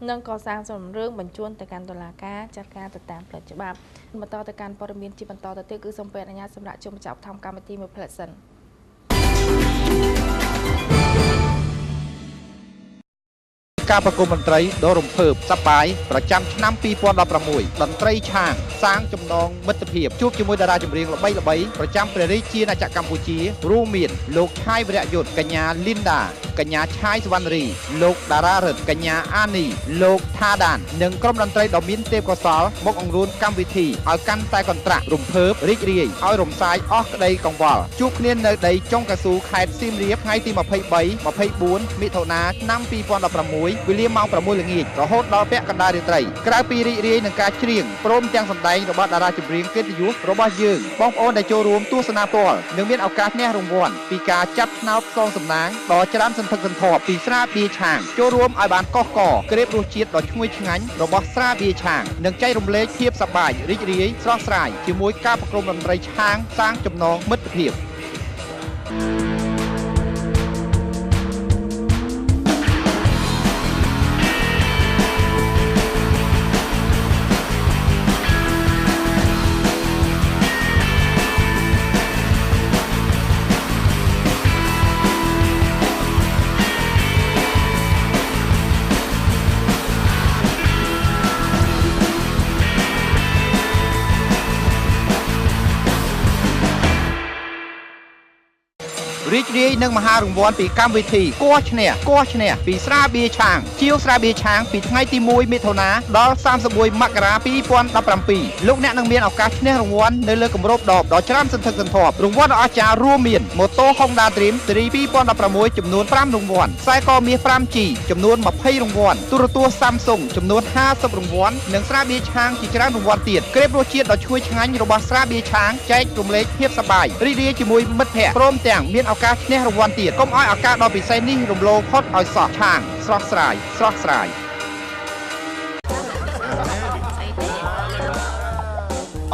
និងកសាងសំណុំរឿងបញ្ជូនទៅកាន់តុលាការចាត់ការទៅតាមផ្លូវច្បាប់បន្តទៅកាន់ព័ត៌មានជាបន្តទៅទៀតគឺសូមអនុញ្ញាតសម្រាប់ជុំបញ្ចប់ធម្មកម្មវិធីមួយផ្លែសិនការប្រគំតន្ត្រីដ៏រំភើបសប្បាយប្រចាំឆ្នាំ2016តន្ត្រីឆាងសាងចំណងមិត្តភាពជួបជាមួយតារាចម្រៀងល្បីៗប្រចាំព្រះរាជាណាចក្រកម្ពុជារួមមានលោកឆាយវរៈយុទ្ធកញ្ញាលីនដាកញ្ញាឆាយសវណ្ណរីលោកតារារិទ្ធកញ្ញាអានីលោកថាដាននិងក្រុមតន្ត្រីដ៏មានទេពកោសល្យមកអង្រួនកម្មវិធីឲ្យកាន់តែកន្ត្រាក់រំភើបរីករាយឲ្យរំសាយអស់ក្តីកង្វល់ជួបគ្នានៅដីចុងកៅស៊ូខេត្តសៀមរាបថ្ងៃទី23 24មិថុនាឆ្នាំ2016វេលាម៉ោង6ល្ងាចរហូតដល់ពាក់កណ្ដាលរាត្រីក្រៅពីរីករាយនឹងការច្រៀងព្រមទាំងសម្ដែងរបស់តារាចម្រៀងកិត្តិយសរបស់យើងបងប្អូនដែលចូលរួមទស្សនាផ្ទាល់នឹងមានឱកាសឈ្នះរង្វាន់ពីការចាប់ឆ្នោតផ្សងសំណាងដ៏ច្រើនសន្ធឹកសន្ធាប់ពីស្រាបៀរឆាងចូលរួមឲ្យបានកោះកក្រេបរសជាតិដ៏ឈ្ងុយឆ្ងាញ់របស់ស្រាបៀរឆាងនិងចែករំលែកភាពសប្បាយរីករាយស្រស់ស្រាយជាមួយការប្រគំតន្ត្រីឆាងសាងចំណងមិត្តភាពរីករាយនឹងមហារង្វាន់ពីកម្មវិធីគោះឈ្នះគោះឈ្នះពីស្រាបៀរឆាងជាវស្រាបៀរឆាងពីថ្ងៃទី1មិថុនាដល់31មករា2017លោកអ្នកនឹងមានឱកាសឈ្នះរង្វាន់នៅលើគម្របដបដ៏ច្រើនសន្ធឹកសន្ធាប់រង្វាន់ដ៏អស្ចារ្យរួមមានម៉ូតូ Honda Dream ស៊េរី2016ចំនួន5រង្វាន់ខ្សែកមាស 5G ចំនួន20រង្វាន់ទូរទស្សន៍ Samsung ចំនួន50រង្វាន់និងស្រាបៀរឆាងជាច្រើនរង្វាន់ទៀតក្រេបរសជាតិដ៏ឈ្ងុយឆ្ងាញ់របស់ស្រាបៀរឆាងចែករំលែកភាពសប្បាយរីករាយជាមួយមិត្តភ័ក្តិព្រមទាំងមាន ឱកាសឈ្នះរង្វាន់ទៀតកុំឲ្យឱកាសដ៏ពិសេសនេះរំលងផុតឲ្យសោះឆាងស្រស់ស្រាយស្រស់ស្រាយ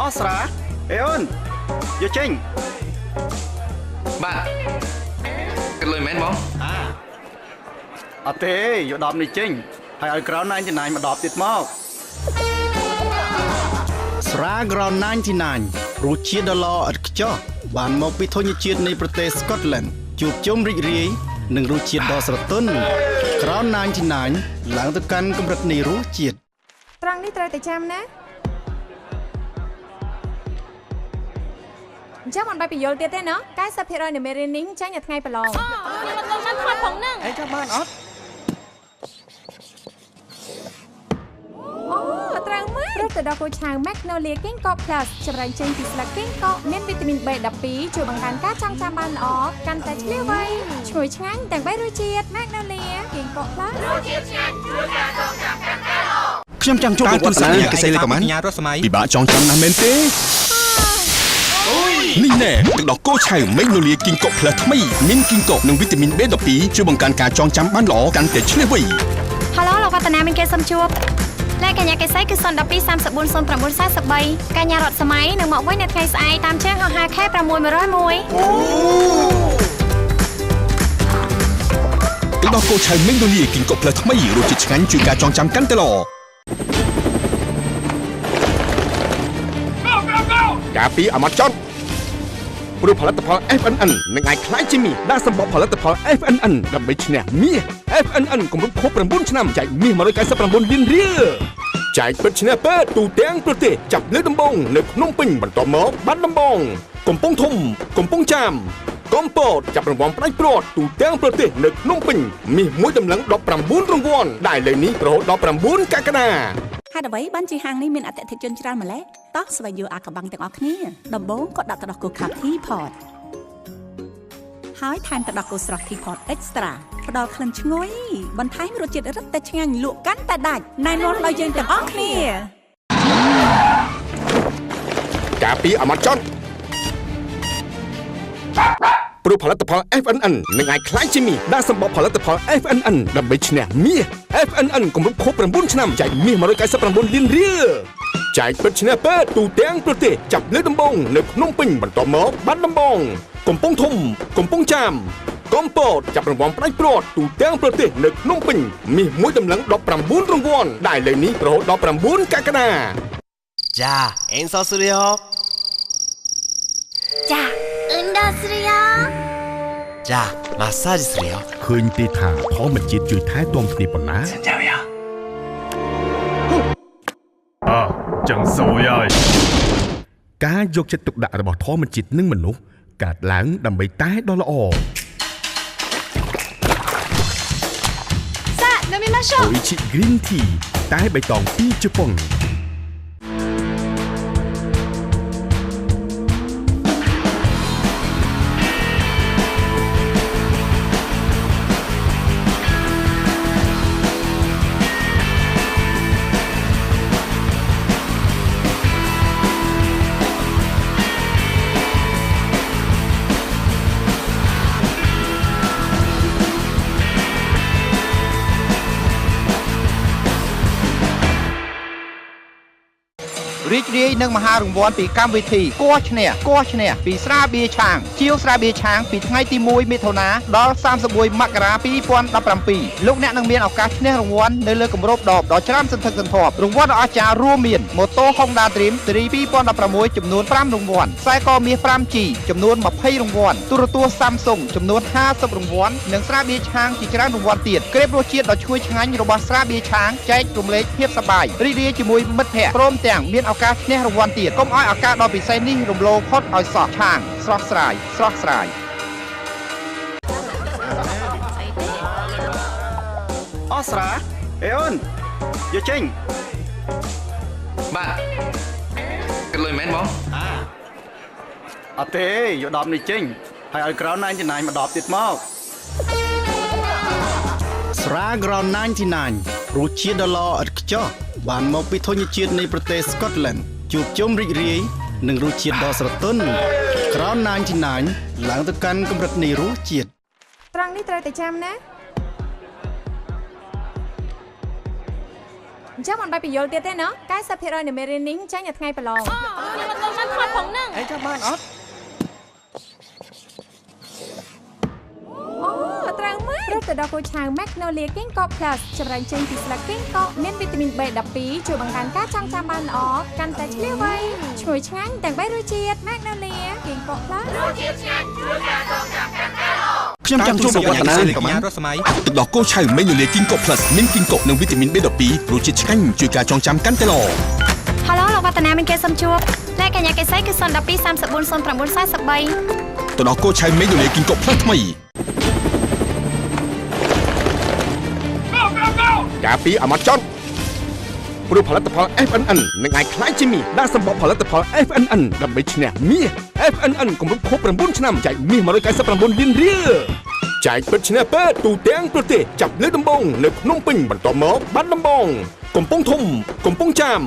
អស្រាអេអូនយកចេញបាទគិតលុយមែនបងអត់ទេយក10នេះចេញហើយឲ្យក្រោន99មក10ទៀតមកស្រាក្រោន99រសជាតិដ៏ល្អឥតខ្ចោះបានមកពីធញ្ញជាតិនៃប្រទេសស្កុតឡែនជួបជុំរីករាយនិងរសជាតិដ៏ស្រទន់ក្រោន99ឡើងទៅកាន់កម្រិតនៃរសជាតិត្រង់នេះត្រូវតែចាំណាអញ្ចឹងមិនបាយបញ្យល់ទៀតទេណោះ90%នៃមេរៀននេះចេញនៅថ្ងៃប្រឡងខ្ញុំមិនបានថតផងហ្នឹងអីចាំបានអត់អូត្រូវមែនព្រោះទៅដល់គោឆៅ Magnolia Ginkgo Plus ចម្រើនចេញពីស្លឹក Ginkgo មានវីតាមីន B12 ជួយបង្កើនការចងចាំបានល្អកាន់តែឆ្លៀវវៃឈ្ងុយឆ្ងាញ់ទាំង3រសជាតិ Magnolia Ginkgo Plus រសជាតិឆ្ងាញ់ជួយការចងចាំកាន់តែល្អខ្ញុំចង់ចូលប្រវត្តិសាស្ត្រកសិលេខប៉ុន្មានពិបាកចងចាំណាស់មែនទេនេះណែទឹកដោះគោឆៅ Magnolia Ginkgo Plus ថ្មីមាន Ginkgo និងវីតាមីន B12 ជួយបង្កើនការចងចាំបានល្អកាន់តែឆ្លៀសវៃហៅឡូលោកវឌ្ឍនាមានគេសុំជួបលេខកញ្ញាកេសីគឺ012 34 09 43កញ្ញារតសម័យនឹងមកវិញនៅថ្ងៃស្អែកតាមជើងហោះហើរ K601 ទឹកដោះគោឆៅ Magnolia Ginkgo Plus ថ្មីរសជាតិឆ្ងាញ់ជួយការចងចាំកាន់តែល្អការពីអាម៉ាចុនព្រោះផលិតផល FNN នឹងអាចក្លាយជាមាសដាក់សម្បកផលិតផល FNN ដើម្បីឈ្នះមាស FNN គម្រប់ខួប9ឆ្នាំចែកមាស199លានរៀលចែកពិតឈ្នះពិតទូទាំងប្រទេសចាប់លើកដំបូងនៅភ្នំពេញបន្ទាប់មកបាត់ដំបងកំពង់ធំកំពង់ចាមកំពតចាប់រង្វាន់ផ្ដាច់ព្រាត់ទូទាំងប្រទេសនៅភ្នំពេញមាសមួយតម្លឹង19រង្វាន់ដែលលើនេះរហូតដល់9កក្កដាហេតុអ្វីបានជាហាងនេះមានអតិថិជនច្រើនម្ល៉េះតោះស្វែងយល់អាកំបាំងទាំងអស់គ្នាដំបូងក៏ដាក់ទឹកដោះគោខាប់ធីផតហើយថែមទឹកដោះគោស្រស់ធីផតអេកស្ត្រាផ្ដល់ក្លិនឈ្ងុយបន្ថែមរសជាតិរឹតតែឆ្ងាញ់លក់កាន់តែដាច់ណែនាំដល់យើងទាំងអស់គ្នាការពីអាម៉ាចុនព្រោះផលិតផល FNN នឹងអាចក្លាយជាមាសដាក់សម្បកផលិតផល FNN ដើម្បីឈ្នះមាស FNN គម្រប់ខួប9ឆ្នាំចែកមាស199លានរៀលចែកពិតឈ្នះពិតទូទាំងប្រទេសចាប់លើកដំបូងនៅភ្នំពេញបន្ទាប់មកបាត់ដំបងកំពង់ធំកំពង់ចាមកំពតចាប់រង្វាន់ផ្ដាច់ព្រាត់ទូទាំងប្រទេសនៅភ្នំពេញមាសមួយតម្លឹង19រង្វាន់ដែលលើនេះរហូតដល់9កក្កដាចាអេនសោស្រីយោចាអ៊ុនដាស្រីយោចាម៉ាសាជីស្រីយោឃើញទេថាធម្មជាតិជួយថែទាំគ្នាប៉ុណ្ណាអើចឹងសួយហើយការយកចិត្តទុកដាក់របស់ធម្មជាតិនិងមនុស្សកើតឡើងដើម្បីតែដ៏ល្អសានមីម៉ាឆូអូអ៊ីជី Green Tea តែបៃតងពីជប៉ុន រីករាយនឹងមហារង្វាន់ពីកម្មវិធីគោះឈ្នះគោះឈ្នះពីស្រាបៀរឆាងជាវស្រាបៀរឆាងពីថ្ងៃទី1មិថុនាដល់31មករា2017លោកអ្នកនឹងមានឱកាសឈ្នះរង្វាន់នៅលើគម្របដបដ៏ច្រើនសន្ធឹកសន្ធាប់រង្វាន់ដ៏អស្ចារ្យរួមមានម៉ូតូ Honda Dream ស៊េរី2016ចំនួន5រង្វាន់ខ្សែកមាស 5G ចំនួន20រង្វាន់ទូរទស្សន៍ Samsung ចំនួន50រង្វាន់និងស្រាបៀរឆាងជាច្រើនរង្វាន់ទៀតក្រេបរសជាតិដ៏ឈ្ងុយឆ្ងាញ់របស់ស្រាបៀរឆាងចែករំលែកភាពសប្បាយរីករាយជាមួយមិត្តភ័ក្តិព្រមទាំងមានឱកាសឈ្នះរង្វាន់ទៀតកុំឲ្យឱកាសដ៏ពិសេសនេះរំលងផុតឲ្យសោះឆាងស្រស់ស្រាយស្រស់ស្រាយអស្រាអេអូនយកចេញបាទគិតលុយមែនបងអត់ទេយក10នេះចេញហើយឲ្យក្រោន99មក10ទៀតមកស្រាក្រោន99រសជាតិដ៏ល្អឥតខ្ចោះបានមកពីធញ្ញជាតិនៃប្រទេសស្កុតឡែនជួបជុំរីករាយនឹងរសជាតិដ៏ស្រទន់ក្រោន99 ឡើងទៅកាន់កម្រិតនៃរសជាតិ ត្រង់នេះត្រូវតែចាំណាអញ្ចឹងមិនបាច់បញ្យល់ទៀតទេណោះ 90% នៃមេរៀននេះចេញនៅថ្ងៃប្រឡង ខ្ញុំអត់បានថតផងហ្នឹង ឯងចាំបានអត់ អូត្រូវមែនរត់ទៅដល់គោឆៅ Magnolia Ginkgo Plus ចម្រើនចេញពីស្លឹក Ginkgo មានវីតាមីន B12 ជួយបង្កើនការចងចាំបានល្អកាន់តែឆ្លៀវវៃឈ្ងុយឆ្ងាញ់ទាំង3រសជាតិ Magnolia Ginkgo Plus រសជាតិឆ្ងាញ់ជួយការចងចាំកាន់តែល្អ ខ្ញុំចង់ជួបលោកវឌ្ឍនាកញ្ញារស់សម័យទឹកដោះគោឆៅ Magnolia Ginkgo Plus មាន Ginkgo និងវីតាមីន B12 រសជាតិឆ្ងាញ់ជួយការចងចាំកាន់តែល្អ ហៅឡូលោកវឌ្ឍនាមានគេសុំជួបលេខកញ្ញាកេសីគឺ012 34 09 43 ទឹកដោះគោឆៅ Magnolia Ginkgo Plus ថ្មីការពីអាម៉ាចនព្រោះផលិតផល FNN នឹងអាចក្លាយជាមាសដាក់សម្បកផលិតផល FNN ដើម្បីឈ្នះមាស FNN គម្រប់ខួប9ឆ្នាំចែកមាស199លានរៀលចែកពិតឈ្នះពិតទូទាំងប្រទេសចាប់លើកដំបូងនៅភ្នំពេញបន្ទាប់មកបាត់ដំបងកំពង់ធំកំពង់ចាម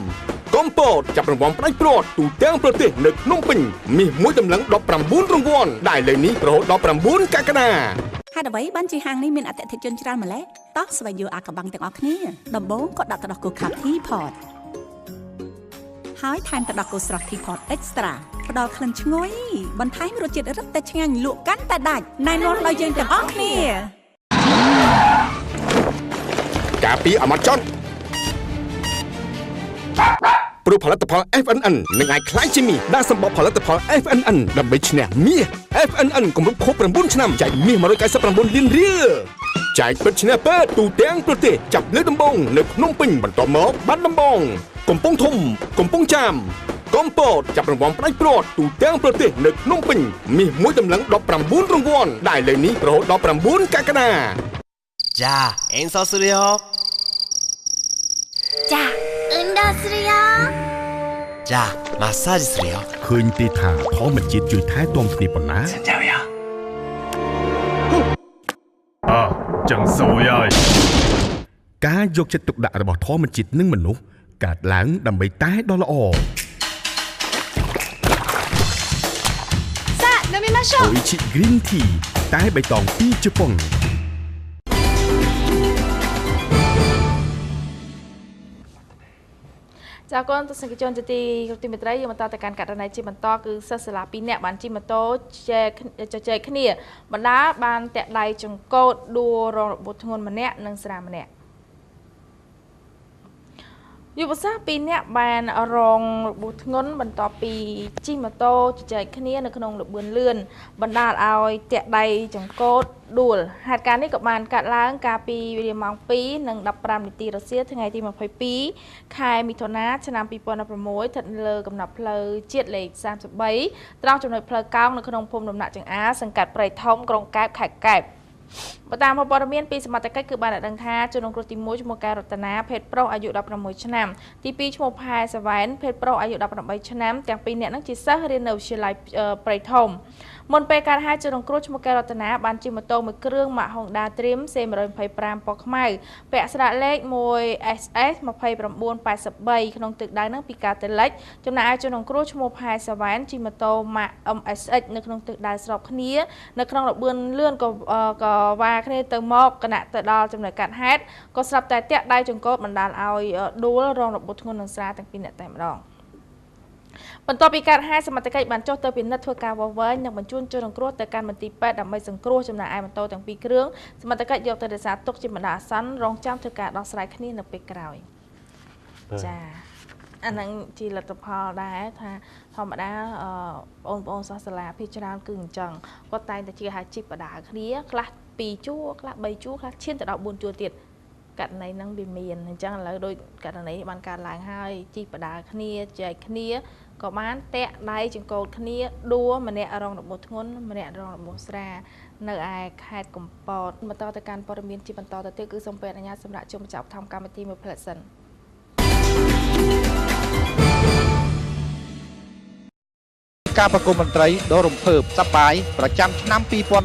កំពតចាប់រង្វាន់ផ្ដាច់ព្រាត់ទូទាំងប្រទេសនៅភ្នំពេញមាសមួយតម្លឹង19រង្វាន់ដែលលើនេះរហូតដល់9កក្កដា ហេតុអ្វីបានជាហាងនេះមានអតិថិជនច្រើនម្ល៉េះតោះស្វែងយល់អាកំបាំងទាំងអស់គ្នាដំបូងក៏ដាក់ទឹកដោះគោខាប់ Teapot ហើយថែមទឹកដោះគោស្រស់ Teapot Extra ផ្ដល់ក្លិនឈ្ងុយបន្ថែមរសជាតិរឹតតែឆ្ងាញ់លក់កាន់តែដាច់ណែនាំដល់យើងទាំងអស់គ្នា ការពីអាម៉ាចនព្រោះផលិតផល FNN នឹងអាចក្លាយជាមាសដាក់សម្បកផលិតផល FNN ដើម្បីឈ្នះមាស FNN គម្រប់ខួប9ឆ្នាំចែកមាស199លានរៀលចែកពិតឈ្នះពិតទូទាំងប្រទេសចាប់លើកដំបូងនៅភ្នំពេញបន្ទាប់មកបាត់ដំបងកំពង់ធំកំពង់ចាមកំពតចាប់រង្វាន់ផ្ដាច់ព្រាត់ទូទាំងប្រទេសនៅភ្នំពេញមាសមួយតម្លឹង19រង្វាន់ដែលលើនេះរហូតដល់9កក្កដា じゃあ演奏するよ じゃあ運動するよ じゃあマッサージするよ ឃើញទេថាធម្មជាតិជួយថែទាំគ្នាប៉ុណ្ណា អើចឹងសួយហើយ ការយកចិត្តទុកដាក់របស់ធម្មជាតិនិងមនុស្សកើតឡើងដើម្បីតែដល់ល្អ さあ飲みましょう អូអ៊ីឈិ Green Tea តែបៃតងពីជប៉ុន ចាកូនទស្សនិកជនជាទីគោរពទីមេត្រីយើងបន្តទៅកាន់ករណីជាបន្តគឺសិស្សសាលា2នាក់បានជិះម៉ូតូជជែកគ្នាបណ្ដាបានតាក់ដៃចង្កូតដួលរងរបួសធ្ងន់ម្នាក់និងស្រាលម្នាក់យុវសាស្ត្រ2នាក់បានរងរបួសធ្ងន់បន្ទាប់ពីជិះម៉ូតូជជែកគ្នានៅក្នុងល្បឿនលឿនបណ្ដាលឲ្យតាក់ដៃចង្កូតដួលហេតុការណ៍នេះក៏បានកាត់ឡើងកាលពីវេលាម៉ោង2:15នាទីរសៀលថ្ងៃទី22ខែមិថុនាឆ្នាំ2016ស្ថិតលើកំណត់ផ្លូវជាតិលេខ33ត្រង់ចំណុចផ្លូវកោងនៅក្នុងភូមិដំណាក់ចង្អាសង្កាត់ព្រៃធំក្រុងកែបខេត្តកែបបើតាមព័ត៌មានពីសមត្ថកិច្ចគឺបានឲ្យដឹងថាជនរងគ្រោះទី1ឈ្មោះកែរតនាភេទប្រុសអាយុ16ឆ្នាំទី2ឈ្មោះផែសវែនភេទប្រុសអាយុ18ឆ្នាំទាំងពីរនាក់នឹងជាសិស្សរៀននៅវិទ្យាល័យព្រៃធំមុនពេលកើតហេតុជនរងគ្រោះឈ្មោះកែរតនាបានជិះម៉ូតូមួយគ្រឿងម៉ាក Honda Dream C125 ពណ៌ខ្មៅពាក់ស្លាកលេខ 1SS 2983ក្នុងទិសដៅនឹងពីកាតលិចចំណែកឯជនរងគ្រោះឈ្មោះផែសវែនជិះម៉ូតូម៉ាក MSX នៅក្នុងទិសដៅស្របគ្នានៅក្នុងល្បឿនលឿនក៏វ៉ាគ្នាទៅមកគណៈទៅដល់ចំណុចកាត់ហេតុក៏ស្រាប់តែតាក់ដៃចង្កូតបណ្ដាលឲ្យដួលរងរបួសធ្ងន់និងស្រាលទាំងពីរនាក់តែម្ដងបន្ទាប់ពីកើតហេតុសមត្ថកិច្ចបានចុះទៅពិនិត្យធ្វើការវាស់វែងនិងបញ្ជូនជនរងគ្រោះទៅកាន់មន្ទីរពេទ្យដើម្បីសង្គ្រោះចំណែកឯម៉ូតូទាំងពីរគ្រឿងសមត្ថកិច្ចយកទៅរក្សាទុកជាបណ្ដោះអាសន្នរងចាំធ្វើការដោះស្រាយគ្នានៅពេលក្រោយចាអាហ្នឹងជាលទ្ធផលដែរថាធម្មតាបងប្អូនសិស្សសាលាភាគច្រើនគឺអញ្ចឹងគាត់តែងតែជាហៅជីបដាគ្នាខ្លះ2ជួរខ្លះ3ជួរខ្លះឈានទៅដល់4ជួរទៀតករណីហ្នឹងវាមានអញ្ចឹងឥឡូវដូចករណីបានកើតឡើងហើយជីបដាគ្នាចែកគ្នាក៏បានតាក់ដៃចង្កូតគ្នាដួលម្នាក់រងរបួសធ្ងន់ម្នាក់រងរបួសស្រាលនៅឯខេត្តកំពតបន្តទៅកាន់ព័ត៌មានជាបន្តទៅទៀតគឺសូមពេលអនុញ្ញាតសម្រាប់ជុំបញ្ចប់ធម្មកម្មវិធីមួយផ្លែសិន ការប្រគំតន្ត្រីដ៏រំភើបសប្បាយប្រចាំឆ្នាំ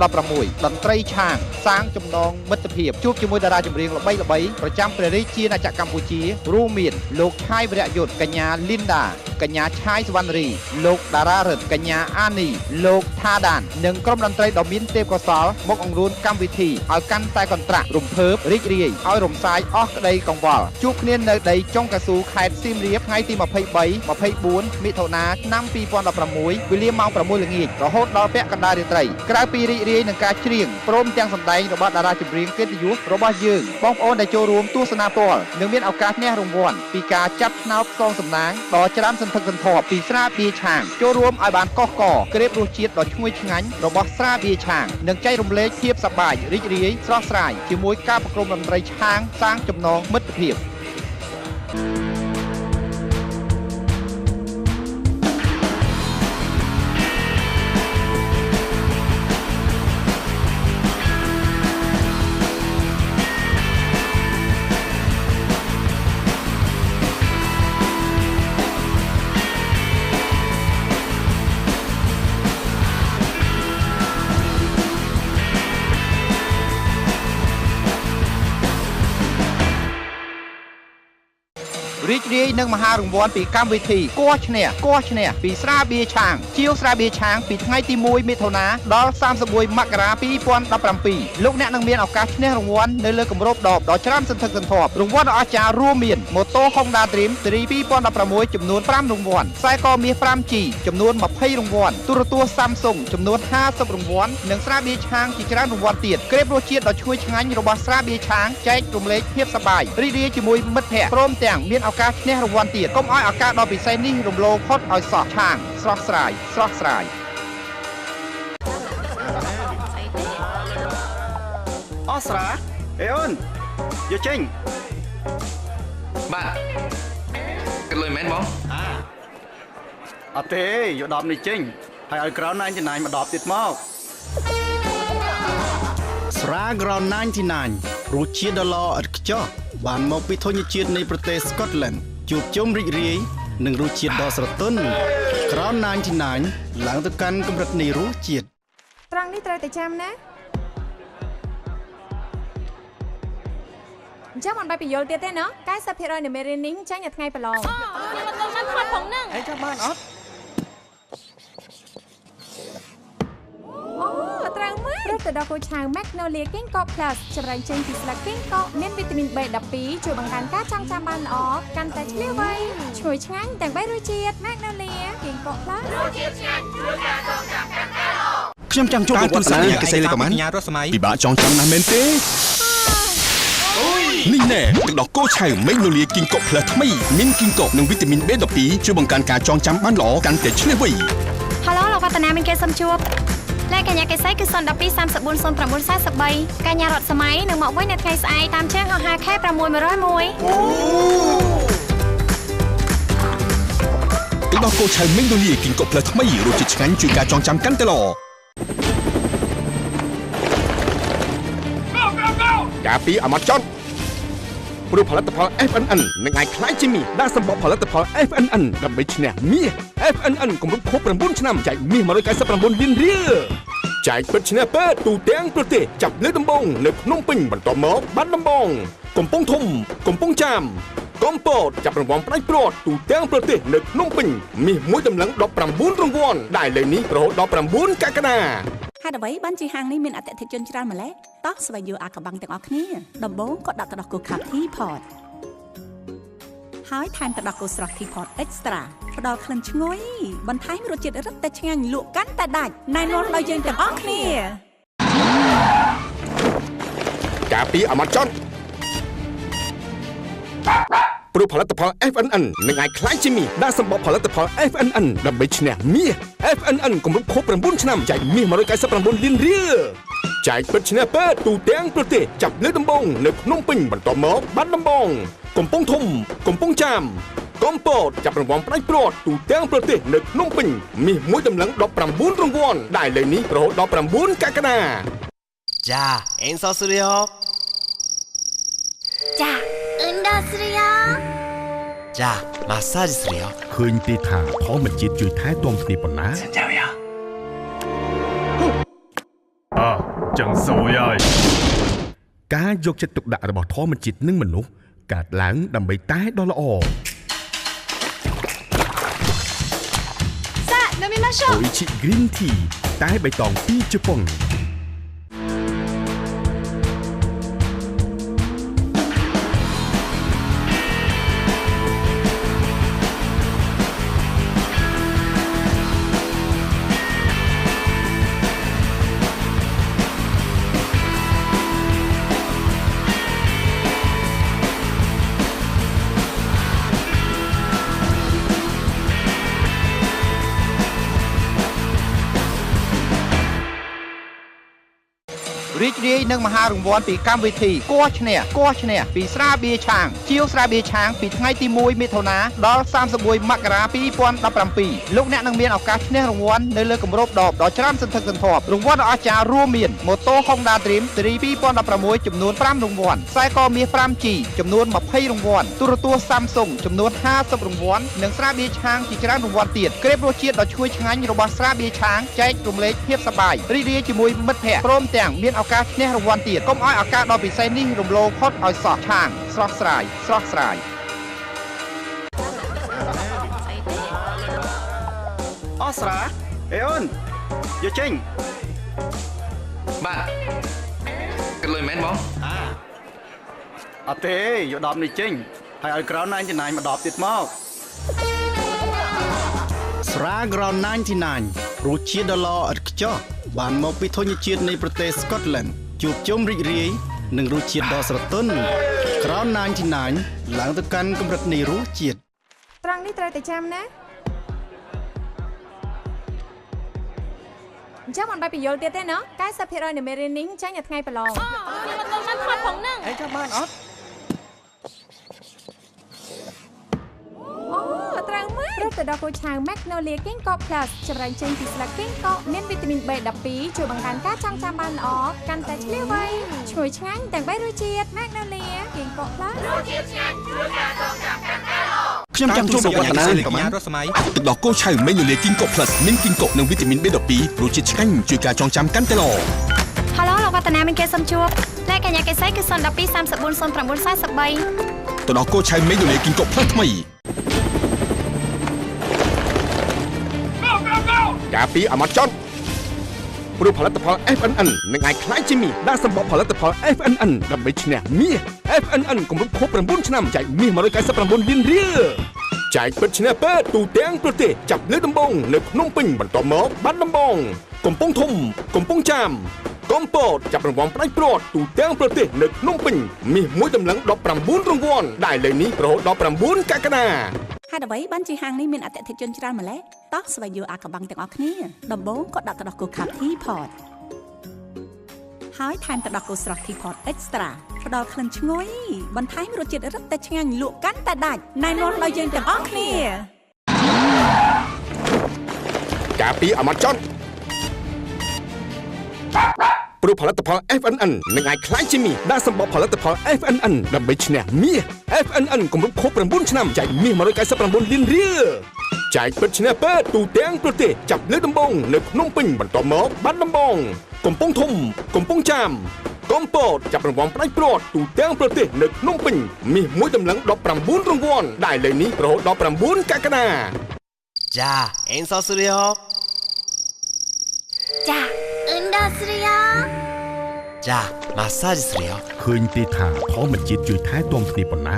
2016តន្ត្រីឆាងសាងចំណងមិត្តភាពជួបជាមួយតារាចម្រៀងល្បីៗប្រចាំព្រះរាជាណាចក្រកម្ពុជារួមមានលោកឆាយវរៈយុទ្ធកញ្ញាលីនដាកញ្ញាឆាយសវណ្ណរីលោកតារារិទ្ធកញ្ញាអានីលោកថាដាននិងក្រុមតន្ត្រីដ៏មានទេពកោសល្យមកអង្រួនកម្មវិធីឲ្យកាន់តែកន្ត្រាស់រំភើបរីករាយឲ្យរំសាយអស់ក្តីកង្វល់ជួបគ្នានៅដីចុងកៅស៊ូខេត្តសៀមរាបថ្ងៃទី23 24មិថុនាឆ្នាំ2016វេលាម៉ោង6ល្ងាចរហូតដល់ពាក់កណ្ដាលរាត្រីក្រៅពីរីករាយនឹងការច្រៀងព្រមទាំងសម្ដែងរបស់តារាចម្រៀងកិត្តិយសរបស់យើងបងប្អូនដែលចូលរួមទស្សនាផ្ទាល់នឹងមានឱកាសឈ្នះរង្វាន់ពីការចាប់ឆ្នោតផ្សងសំណាងដ៏ច្រើនសន្ធឹកសន្ធាប់ពីស្រាបៀរឆាងចូលរួមឲ្យបានកោះកក្រេបរសជាតិដ៏ឈ្ងុយឆ្ងាញ់របស់ស្រាបៀរឆាងនិងចែករំលែកភាពសប្បាយរីករាយស្រស់ស្រាយជាមួយការប្រគំតន្ត្រីឆាងសាងចំណងមិត្តភាពរីករាយនឹងមហារង្វាន់ពីកម្មវិធីគោះឈ្នះគោះឈ្នះពីស្រាបៀរឆាងជាវស្រាបៀរឆាងពីថ្ងៃទី1មិថុនាដល់31មករា2017លោកអ្នកនឹងមានឱកាសឈ្នះរង្វាន់នៅលើគម្របដបដ៏ច្រើនសន្ធឹកសន្ធាប់រង្វាន់ដ៏អស្ចារ្យរួមមានម៉ូតូ Honda Dream ស៊េរី2016ចំនួន5រង្វាន់ខ្សែកមាស 5G ចំនួន20រង្វាន់ទូរទស្សន៍ Samsung ចំនួន50រង្វាន់និងស្រាបៀរឆាងជាច្រើនរង្វាន់ទៀតក្រេបរសជាតិដ៏ឈ្ងុយឆ្ងាញ់របស់ស្រាបៀរឆាងចែករំលែកភាពសប្បាយរីករាយជាមួយមិត្តភ័ក្តិព្រមទាំងមានឱកាសឈ្នះរង្វាន់ទៀតកុំឲ្យឱកាសដ៏ពិសេសនេះរំលងផុតឲ្យសោះឆាងស្រស់ស្រាយស្រស់ស្រាយអស្រាអេអូនយកចេញបាទគិតលុយមែនបងអត់ទេយក10នេះចេញហើយឲ្យក្រោន99មក10ទៀតមកស្រាក្រោន99រសជាតិដ៏ល្អឥតខ្ចោះបានមកពីធញ្ញជាតិនៃប្រទេសស្កុតឡែនជួបជុំរីករាយនឹងរសជាតិដ៏ស្រទន់ក្រោន99ឡើងទៅកាន់កម្រិតនៃរសជាតិត្រង់នេះត្រូវតែចាំណាអញ្ចឹងមិនបាច់បញ្យល់ទៀតទេណោះ90%នៃមេរៀននេះចេញនៅថ្ងៃប្រឡងខ្ញុំអត់បានថតផងហ្នឹងអីចាំបានអត់អូត្រូវមែនរត់ទៅដល់គោឆៅ Magnolia King Cop Plus ចម្រើនចេញពីស្លឹក King Cop មានវីតាមីន B12 ជួយបង្កើនការចងចាំបានល្អកាន់តែឆ្លៀវវៃឈ្ងុយឆ្ងាញ់ទាំង3រសជាតិ Magnolia King Cop Plus រសជាតិឆ្ងាញ់ជួយការចងចាំកាន់តែល្អខ្ញុំចង់ចូលប្រវត្តិសាស្ត្រកសិលេខប្រមាណពិបាកចងចាំណាស់មែនទេនេះណែទឹកដោះគោឆៅ Magnolia King Cop Plus ថ្មីមាន King Cop និងវីតាមីន B12 ជួយបង្កើនការចងចាំបានល្អកាន់តែឆ្លៀសវៃហៅឡូលោកវឌ្ឍនាមានគេសុំជួបលេខកញ្ញាកេសីគឺ012 34 09 43កញ្ញារតសម័យនឹងមកវិញនៅថ្ងៃស្អែកតាមជើងហោះហើរ K601 ទឹកដោះគោឆៅ Magnolia King Cop Plus ថ្មីរសជាតិឆ្ងាញ់ជួយការចងចាំកាន់តែល្អការពីអាម៉ាចុនព្រោះផលិតផល FNN នឹងអាចក្លាយជាមាសដាក់សម្បកផលិតផល FNN ដើម្បីឈ្នះមាស FNN គម្រប់ខួប9ឆ្នាំចែកមាស199លានរៀលចែកពិតឈ្នះពិតទូទាំងប្រទេសចាប់លើកដំបូងនៅភ្នំពេញបន្ទាប់មកបាត់ដំបងកំពង់ធំកំពង់ចាមកំពតចាប់រង្វាន់ផ្ដាច់ព្រាត់ទូទាំងប្រទេសនៅភ្នំពេញមាសមួយតម្លឹង19រង្វាន់ដែលលើនេះរហូតដល់9កក្កដាហេតុអ្វីបានជាហាងនេះមានអតិថិជនច្រើនម្ល៉េះតោះស្វែងយល់អាកំបាំងទាំងអស់គ្នាដំបូងក៏ដាក់ទឹកដោះគោខាប់ធីផតហើយថែមទឹកដោះគោស្រស់ធីផតអេកស្ត្រាផ្ដល់ក្លិនឈ្ងុយបន្ថែមរសជាតិរឹតតែឆ្ងាញ់លក់កាន់តែដាច់ណែនាំដល់យើងទាំងអស់គ្នាការពីអាម៉ាចុនព្រោះផលិតផល FNN នឹងអាចក្លាយជាមាសដាក់សម្បកផលិតផល FNN ដើម្បីឈ្នះមាស FNN គម្រប់ខួប9ឆ្នាំចែកមាស199លានរៀលចែកពិតឈ្នះពិតទូទាំងប្រទេសចាប់លើកដំបូងនៅភ្នំពេញបន្ទាប់មកបាត់ដំបងកំពង់ធំកំពង់ចាមកំពតចាប់រង្វាន់ផ្ដាច់ព្រាត់ទូទាំងប្រទេសនៅភ្នំពេញមាសមួយតម្លឹង19រង្វាន់ដែលលើនេះរហូតដល់9កក្កដាចា演奏するよじゃあ運動するよចាម៉ាសាជីស្រី ឃើញទេថាធម្មជាតិជួយថែទាំគ្នាប៉ុណ្ណា អើចឹងសួយហើយ ការយកចិត្តទុកដាក់របស់ធម្មជាតិនិងមនុស្សកើតឡើងដើម្បីតែដ៏ល្អ សា飲みましょう អូអ៊ីឈី Green Tea តែបៃតងពីជប៉ុន រីករាយនឹងមហារង្វាន់ពីកម្មវិធីគោះឈ្នះគោះឈ្នះពីស្រាបៀរឆាងជាវស្រាបៀរឆាងពីថ្ងៃទី1មិថុនាដល់31មករា2017លោកអ្នកនឹងមានឱកាសឈ្នះរង្វាន់នៅលើគម្របដបដ៏ច្រើនសន្ធឹកសន្ធាប់រង្វាន់ដ៏អស្ចារ្យរួមមានម៉ូតូ Honda Dream ស៊េរី2016ចំនួន5រង្វាន់ខ្សែកមាស 5G ចំនួន20រង្វាន់ទូរទស្សន៍ Samsung ចំនួន50រង្វាន់និងស្រាបៀរឆាងជាច្រើនរង្វាន់ទៀតក្រេបរសជាតិដ៏ឈ្ងុយឆ្ងាញ់របស់ស្រាបៀរឆាងចែករំលែកភាពសប្បាយរីករាយជាមួយមិត្តភ័ក្តិព្រមទាំងមានឱកាសឈ្នះរង្វាន់ទៀតកុំឲ្យឱកាសដ៏ពិសេសនេះរំលងផុតឲ្យសោះឆាងស្រស់ស្រាយស្រស់ស្រាយ អស់ស្រាអេអូនយកចេញ បាទគិតលុយមែនបង អត់ទេយក10នេះចេញហើយឲ្យក្រោន99មក10ទៀតមកស្រាក្រោន99រសជាតិដ៏ល្អឥតខ្ចោះបានមកពីធញ្ញជាតិនៃប្រទេសស្កុតឡែនជួបជុំរីករាយនឹងរសជាតិដ៏ស្រទន់ក្រោន99ឡើងទៅកាន់កម្រិតនៃរសជាតិ ត្រង់នេះត្រូវតែចាំណាអញ្ចឹងមិនបាច់បញ្យល់ទៀតទេណោះ90%នៃមេរៀននេះចេញនៅថ្ងៃប្រឡង ខ្ញុំអត់បានថតផងហ្នឹង អីចាំបានអត់ អូត្រូវមែនរត់ទៅដល់គោឆៅ Magnolia Ginkgo Plus ចម្រើនចេញពីស្លឹក Ginkgo មានវីតាមីន B12 ជួយបង្កើនការចងចាំបានល្អកាន់តែឆ្លៀវវៃឈ្ងុយឆ្ងាញ់ទាំង3រសជាតិ Magnolia Ginkgo Plus រសជាតិឆ្ងាញ់ជួយការចងចាំកាន់តែល្អ ខ្ញុំចង់ជួបលោកវឌ្ឍនា កញ្ញារស់សម័យ ទឹកដោះគោឆៅ Magnolia Ginkgo Plus មាន Ginkgo និងវីតាមីន B12 រសជាតិឆ្ងាញ់ជួយការចងចាំកាន់តែល្អ ហៅឡូលោកវឌ្ឍនាមានគេសុំជួបលេខកញ្ញាកេសីគឺ012 34 09 43 ទឹកដោះគោឆៅ Magnolia Ginkgo Plus ថ្មីការពីអាម៉ាចុនព្រោះផលិតផល FNN នឹងអាចក្លាយជាមាសដាក់សម្បកផលិតផល FNN ដើម្បីឈ្នះមាស FNN គម្រប់ខួប9ឆ្នាំចែកមាស199លានរៀលចែកពិតឈ្នះពិតទូទាំងប្រទេសចាប់លើកដំបូងនៅភ្នំពេញបន្ទាប់មកបាត់ដំបងកំពង់ធំកំពង់ចាមកំពតចាប់រង្វាន់ផ្ដាច់ព្រាត់ទូទាំងប្រទេសនៅភ្នំពេញមាសមួយតម្លឹង19រង្វាន់ដែលលើនេះរហូតដល់9កក្កដា ហេតុអ្វីបានជាហាងនេះមានអតិថិជនច្រើនម្ល៉េះតោះស្វែងយល់អាកំបាំងទាំងអស់គ្នាដំបូងក៏ដាក់ទឹកដោះគោខាប់ Teapot ហើយថែមទឹកដោះគោស្រស់ Teapot Extra ផ្ដល់ក្លិនឈ្ងុយបន្ថែមរសជាតិរឹតតែឆ្ងាញ់លក់កាន់តែដាច់ណែនាំដល់យើងទាំងអស់គ្នា ការពីអាម៉ាចុនព្រោះផលិតផល FNN នឹងអាចក្លាយជាមាសដាក់សម្បកផលិតផល FNN ដើម្បីឈ្នះមាស FNN គម្រប់ខួប9ឆ្នាំចែកមាស199លានរៀលចែកពិតឈ្នះពិតទូទាំងប្រទេសចាប់លើកដំបូងនៅភ្នំពេញបន្ទាប់មកបាត់ដំបងកំពង់ធំកំពង់ចាមកំពតចាប់រង្វាន់ផ្ដាច់ព្រាត់ទូទាំងប្រទេសនៅភ្នំពេញមាសមួយតម្លឹង19រង្វាន់ដែលលើនេះរហូតដល់9កក្កដា ចា演奏するよ ចា運動するよ ចាマッサージするよ ឃើញទេថាធម្មជាតិជួយថែទាំគ្នាប៉ុណ្ណា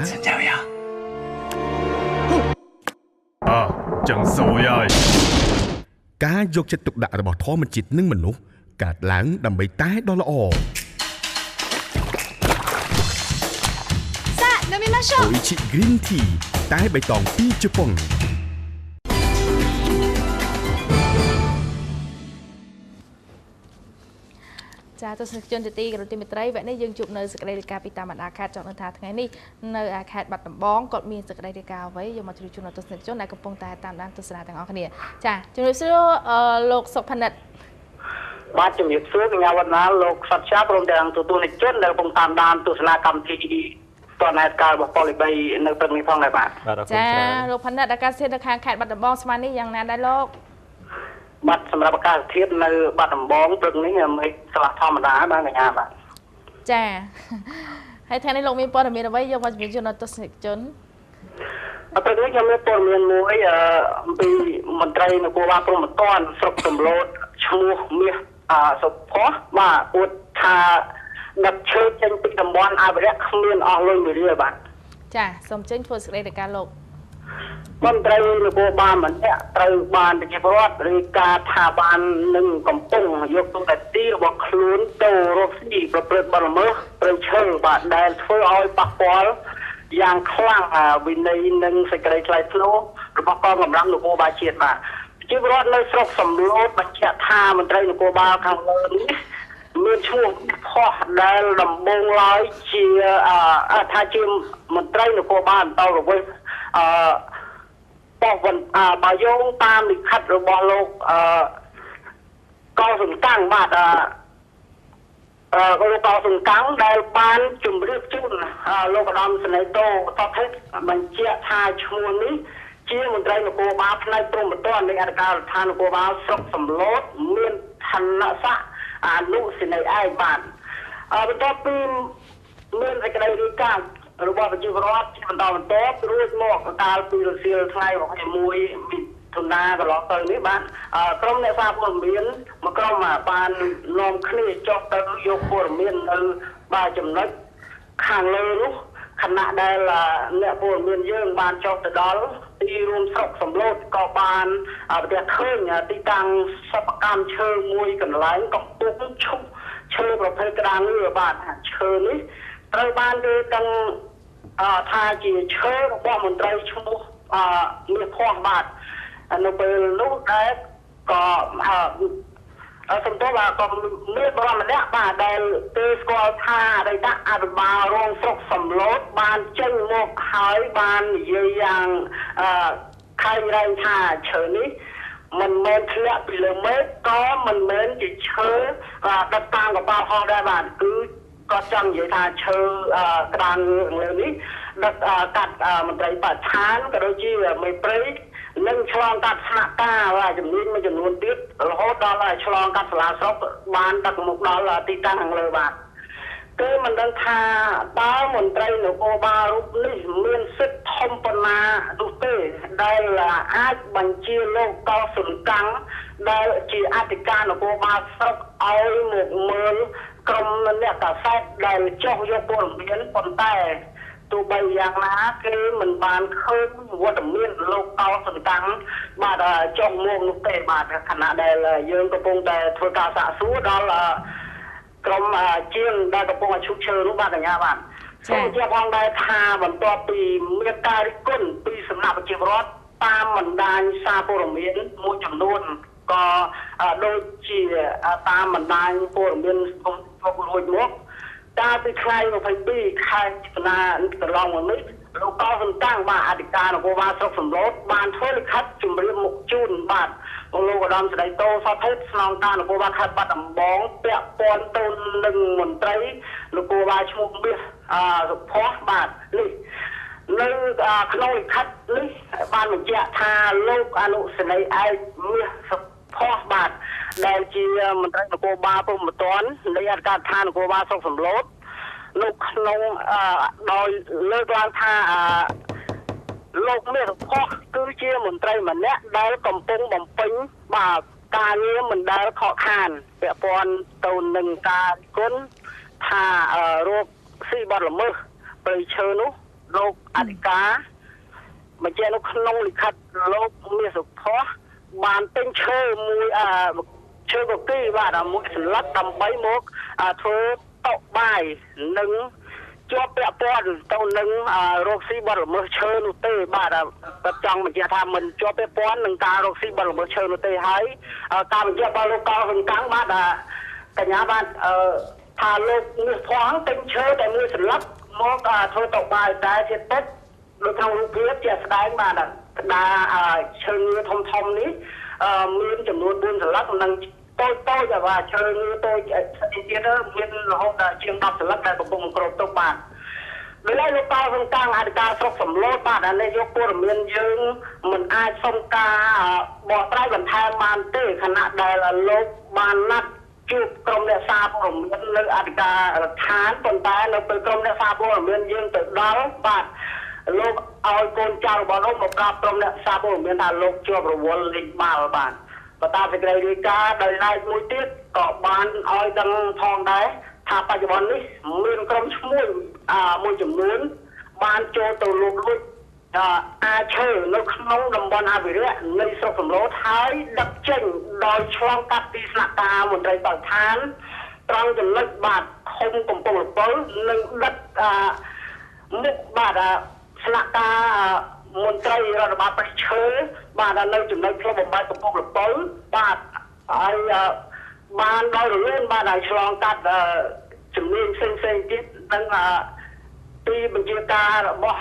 អើចឹងសួយហើយ ការយកចិត្តទុកដាក់របស់ធម្មជាតិនិងមនុស្សកើតឡើងដើម្បីតែដ៏ល្អ សា飲みましょう អូអ៊ីឈី Green Tea តែបៃតងពីជប៉ុន ចាទស្សនិកជនជាទីគោរពទីមេត្រីវគ្គនេះយើងជួបនៅសេចក្តីរាយការណ៍ពីតាមបណ្ដាខេត្តចង់ដឹងថាថ្ងៃនេះនៅខេត្តបាត់ដំបងគាត់មានសេចក្តីរាយការណ៍អ្វីយកមកជម្រាបជូនដល់ទស្សនិកជនដែលកំពុងតែតាមដានទស្សនាទាំងអស់គ្នាចាជំរាបសួរលោកសុផានិត បាទជំរាបសួរកញ្ញាវណ្ណាលោកសត្យាព្រមទាំងទទួលនិកជនដែលកំពុងតាមដានទស្សនាកម្មវិធី តនហេតុការណ៍របស់ប៉ូលីស3នៅព្រឹកនេះផងដែរបាទចាលោកផានិតអាកាសធាតុនៅខាងខេត្តបាត់ដំបងស្មាននេះយ៉ាងណាដែរលោកបាទសម្រាប់អាកាសធាតុនៅបាត់ដំបងព្រឹកនេះមេឃស្រឡះធម្មតាបាទកញ្ញាបាទចាហើយថ្ងៃនេះលោកមានព័ត៌មានអ្វីយកមកជម្រាបជូនដល់ទស្សនិកជនព្រឹកនេះខ្ញុំមានព័ត៌មានមួយអំពីមន្ត្រីនគរបាលព្រហ្មទណ្ឌស្រុកសំឡូតឈ្មោះមាសសុផាបាទអួតថាដឹកឈើចេញពីតំបន់អភិរក្សគ្មានអស់លុយមួយរៀលបាទចាសូមចេញធ្វើសេចក្តីរាយការណ៍លោកមន្ត្រីនគរបាលម្នាក់ត្រូវបានប្រជាពលរដ្ឋរាយការណ៍ថាបាននឹងកំពុងយកតួនាទីរបស់ខ្លួនទៅរកស៊ីប្រព្រឹត្តបទល្មើសព្រៃឈើបាទដែលធ្វើឲ្យប៉ះពាល់យ៉ាងខ្លាំងវិន័យនិងសេចក្តីថ្លៃថ្នូររបស់កងកម្លាំងនគរបាលជាតិបាទប្រជាពលរដ្ឋនៅស្រុកសំឡូតបញ្ជាក់ថាមន្ត្រីនគរបាលខាងលើនេះមានឈ្មោះផោះដែលដំបូងឡើយជាថាជាមន្ត្រីនគរបាលអន្តរវេសបោះបើយោងតាមលិខិតរបស់លោកកោសង្កាំងបាទលោកកោសង្កាំងដែលបានជម្រាបជូនលោកឧត្តមសេនីយ៍តោតថេបញ្ជាក់ថាឈ្មោះនេះជាមន្ត្រីនគរបាលផ្នែកព្រហ្មទណ្ឌនៃអធិការដ្ឋាននគរបាលស្រុកសំឡូតមានឋានៈស័ក្តិអនុសេនីយ៍ឯកបាទបន្ទាប់ពីមានសេចក្តីរាយការណ៍របស់ប្រជាពលរដ្ឋជាបន្តបន្ទាប់រួចមកកាលពីរសៀលថ្ងៃ21មិថុនាកន្លងទៅនេះបាទក្រុមអ្នកសារព័ត៌មានមួយក្រុមបាននាំគ្នាចុះទៅយកព័ត៌មាននៅបាទចំណុចខាងលើនោះខណៈដែលអ្នកព័ត៌មានយើងបានចុះទៅដល់ទីរួមស្រុកសំឡូតក៏បានប្រទះឃើញទីតាំងសិប្បកម្មឈើមួយកន្លែងកំពុងឈប់ឈើប្រភេទក្តារងើបាទឈើនេះត្រូវបានគេដឹងថាជាឈើរបស់មន្ត្រីឈ្មោះមាសភ័ស្តុបាទនៅពេលនោះដែរក៏សំទោសបាទក៏មានបរិម្នាក់បាទដែលគេស្គាល់ថាអតីតអភិបាលរងស្រុកសំឡូតបានចេញមកហើយបាននិយាយយ៉ាងខែងរែងថាឈើនេះមិនមែនធ្លាក់ពីលើមេឃក៏មិនមែនជាឈើដឹកតាមកប៉ាល់ហោះដែរបាទគឺគាត់ចង់និយាយថាឈើក្តារលើនេះដឹកកាត់មន្ត្រីបរិស្ថានក៏ដូចជាមេព្រៃនិងឆ្លងកាត់ស្នាក់ការបាទជំនាញមួយចំនួនទៀតរហូតដល់ឆ្លងកាត់សាលាស្រុកបានដឹកមកដល់ទីតាំងខាងលើបាទគឺមិនដឹងថាតើមន្ត្រីនគរបាលរូបនេះមានសិទ្ធិធំប៉ុណ្ណានោះទេដែលអាចបញ្ជាលោកកោសុនកាំងដែលជាអធិការនគរបាលស្រុកឲ្យមកមើលក្រុមអ្នកកាសែតដែលចុះយកព័ត៌មានប៉ុន្តែទោះបីយ៉ាងណាគេមិនបានឃើញវត្តមានលោកកោសន្តាំងបាទចុះមកនោះទេបាទខណៈដែលយើងកំពុងតែធ្វើការសាកសួរដល់ក្រុមជាងដែលកំពុងឈូសឈើនោះបាទកញ្ញាបាទសូមជម្រាបផងដែរថាបន្ទាប់ពីមានការរិះគន់ពីសំណាក់ប្រជាពលរដ្ឋតាមបណ្ដាញសារព័ត៌មានមួយចំនួនក៏ដូចជាតាមបណ្ដាញព័ត៌មានសង្គមរួចមកកាលពីថ្ងៃ22ខែមិថុនាកន្លងមកនេះលោកកោសន្តាំងបាទអធិការនគរបាលស្រុកសំឡូតបានធ្វើលិខិតជម្រាបមកជូនបាទលោកឧត្តមសេនីយ៍តោសថេតស្នងការនគរបាលខេត្តបាត់ដំបងពាក់ព័ន្ធទៅនឹងមន្ត្រីនគរបាលឈ្មោះមាសសុផាបាទនេះនៅក្នុងលិខិតនេះបានបញ្ជាក់ថាលោកអនុសេនីយ៍ឯកមាសសុផាបាទដែលជាមន្ត្រីនគរបាលព្រហ្មទណ្ឌនៃអធិការដ្ឋាននគរបាលស្រុកសំឡូតនៅក្នុងដោយលើកឡើងថាលោកមាសផុសគឺជាមន្ត្រីម្នាក់ដែលកំពុងបំពេញបាទការងារមិនដែលខកខានពាក់ព័ន្ធទៅនឹងការគុណថារោគស៊ីបទល្មើសព្រៃឈើនោះលោកអធិការបញ្ជាក់នៅក្នុងលិខិតលោកមាសផុសបានទិញឈើមួយឈើកគីបាទមួយសន្លឹកដើម្បីមកធ្វើតុបាយនិងជាប់ពាក់ព័ន្ធទៅនឹងរោគស៊ីបទល្មើសឈើនោះទេបាទគាត់ចង់បញ្ជាក់ថាមិនជាប់ពាក់ព័ន្ធនឹងការរកស៊ីបទល្មើសឈើនោះទេហើយការបញ្ជាក់របស់លោកកោសង្កាំងបាទកញ្ញាបាទថាលោកមាសផងទិញឈើតែមួយសន្លឹកមកធ្វើតុបាយតែជាពិតដូចក្នុងរូបភាពជាស្ដែងបាទក្តារឈើធំធំនេះមានចំនួន4សន្លឹកនិងតូចតូចបាទឈើងើតូចទៀតមានរហូតដល់ជាង10សន្លឹកដែលកំពុងគ្របទុកបាទ ដោយឡែកលោកកោសំកាំងអធិការស្រុកសំឡូតបាទនេះយកព័ត៌មានយើងមិនអាចសុំការបកស្រាយបន្ថែមបានទេខណៈដែលលោកបានណាត់ជួបក្រុមអ្នកសារព័ត៌មាននៅអធិការដ្ឋានប៉ុន្តែនៅពេលក្រុមអ្នកសារព័ត៌មានយើងទៅដល់បាទលោកឲ្យកូនចៅរបស់លោកមកប្រាប់ក្រុមអ្នកសារព័ត៌មានថាលោកជាប់រវល់លេងបាល់បាទបើតាមសេចក្តីរាយការណ៍ដោយឡែកមួយទៀតក៏បានឲ្យដឹងផងដែរថាបច្ចុប្បន្ននេះមានក្រុមឈ្មួញមួយចំនួនបានចូលទៅលួចលួចអាឈើនៅក្នុងតំបន់អភិរក្សនៃស្រុកសំឡូតហើយដឹកចេញដោយឆ្លងកាត់ទីស្នាក់ការមន្ត្រីបរិស្ថានត្រង់ចំណុចបាទឃុំកំពង់លពៅនិងដឹកមុខបាទស្នាក់ការមន្ត្រីរដ្ឋបាលព្រៃឈើបាទនៅចំណុចផ្លូវបំបែកកំពង់លពៅបាទហើយបានដោយរលូនបាទឲ្យឆ្លងកាត់ជំនាញផ្សេងៗទៀតនិងទីបញ្ជាការរបស់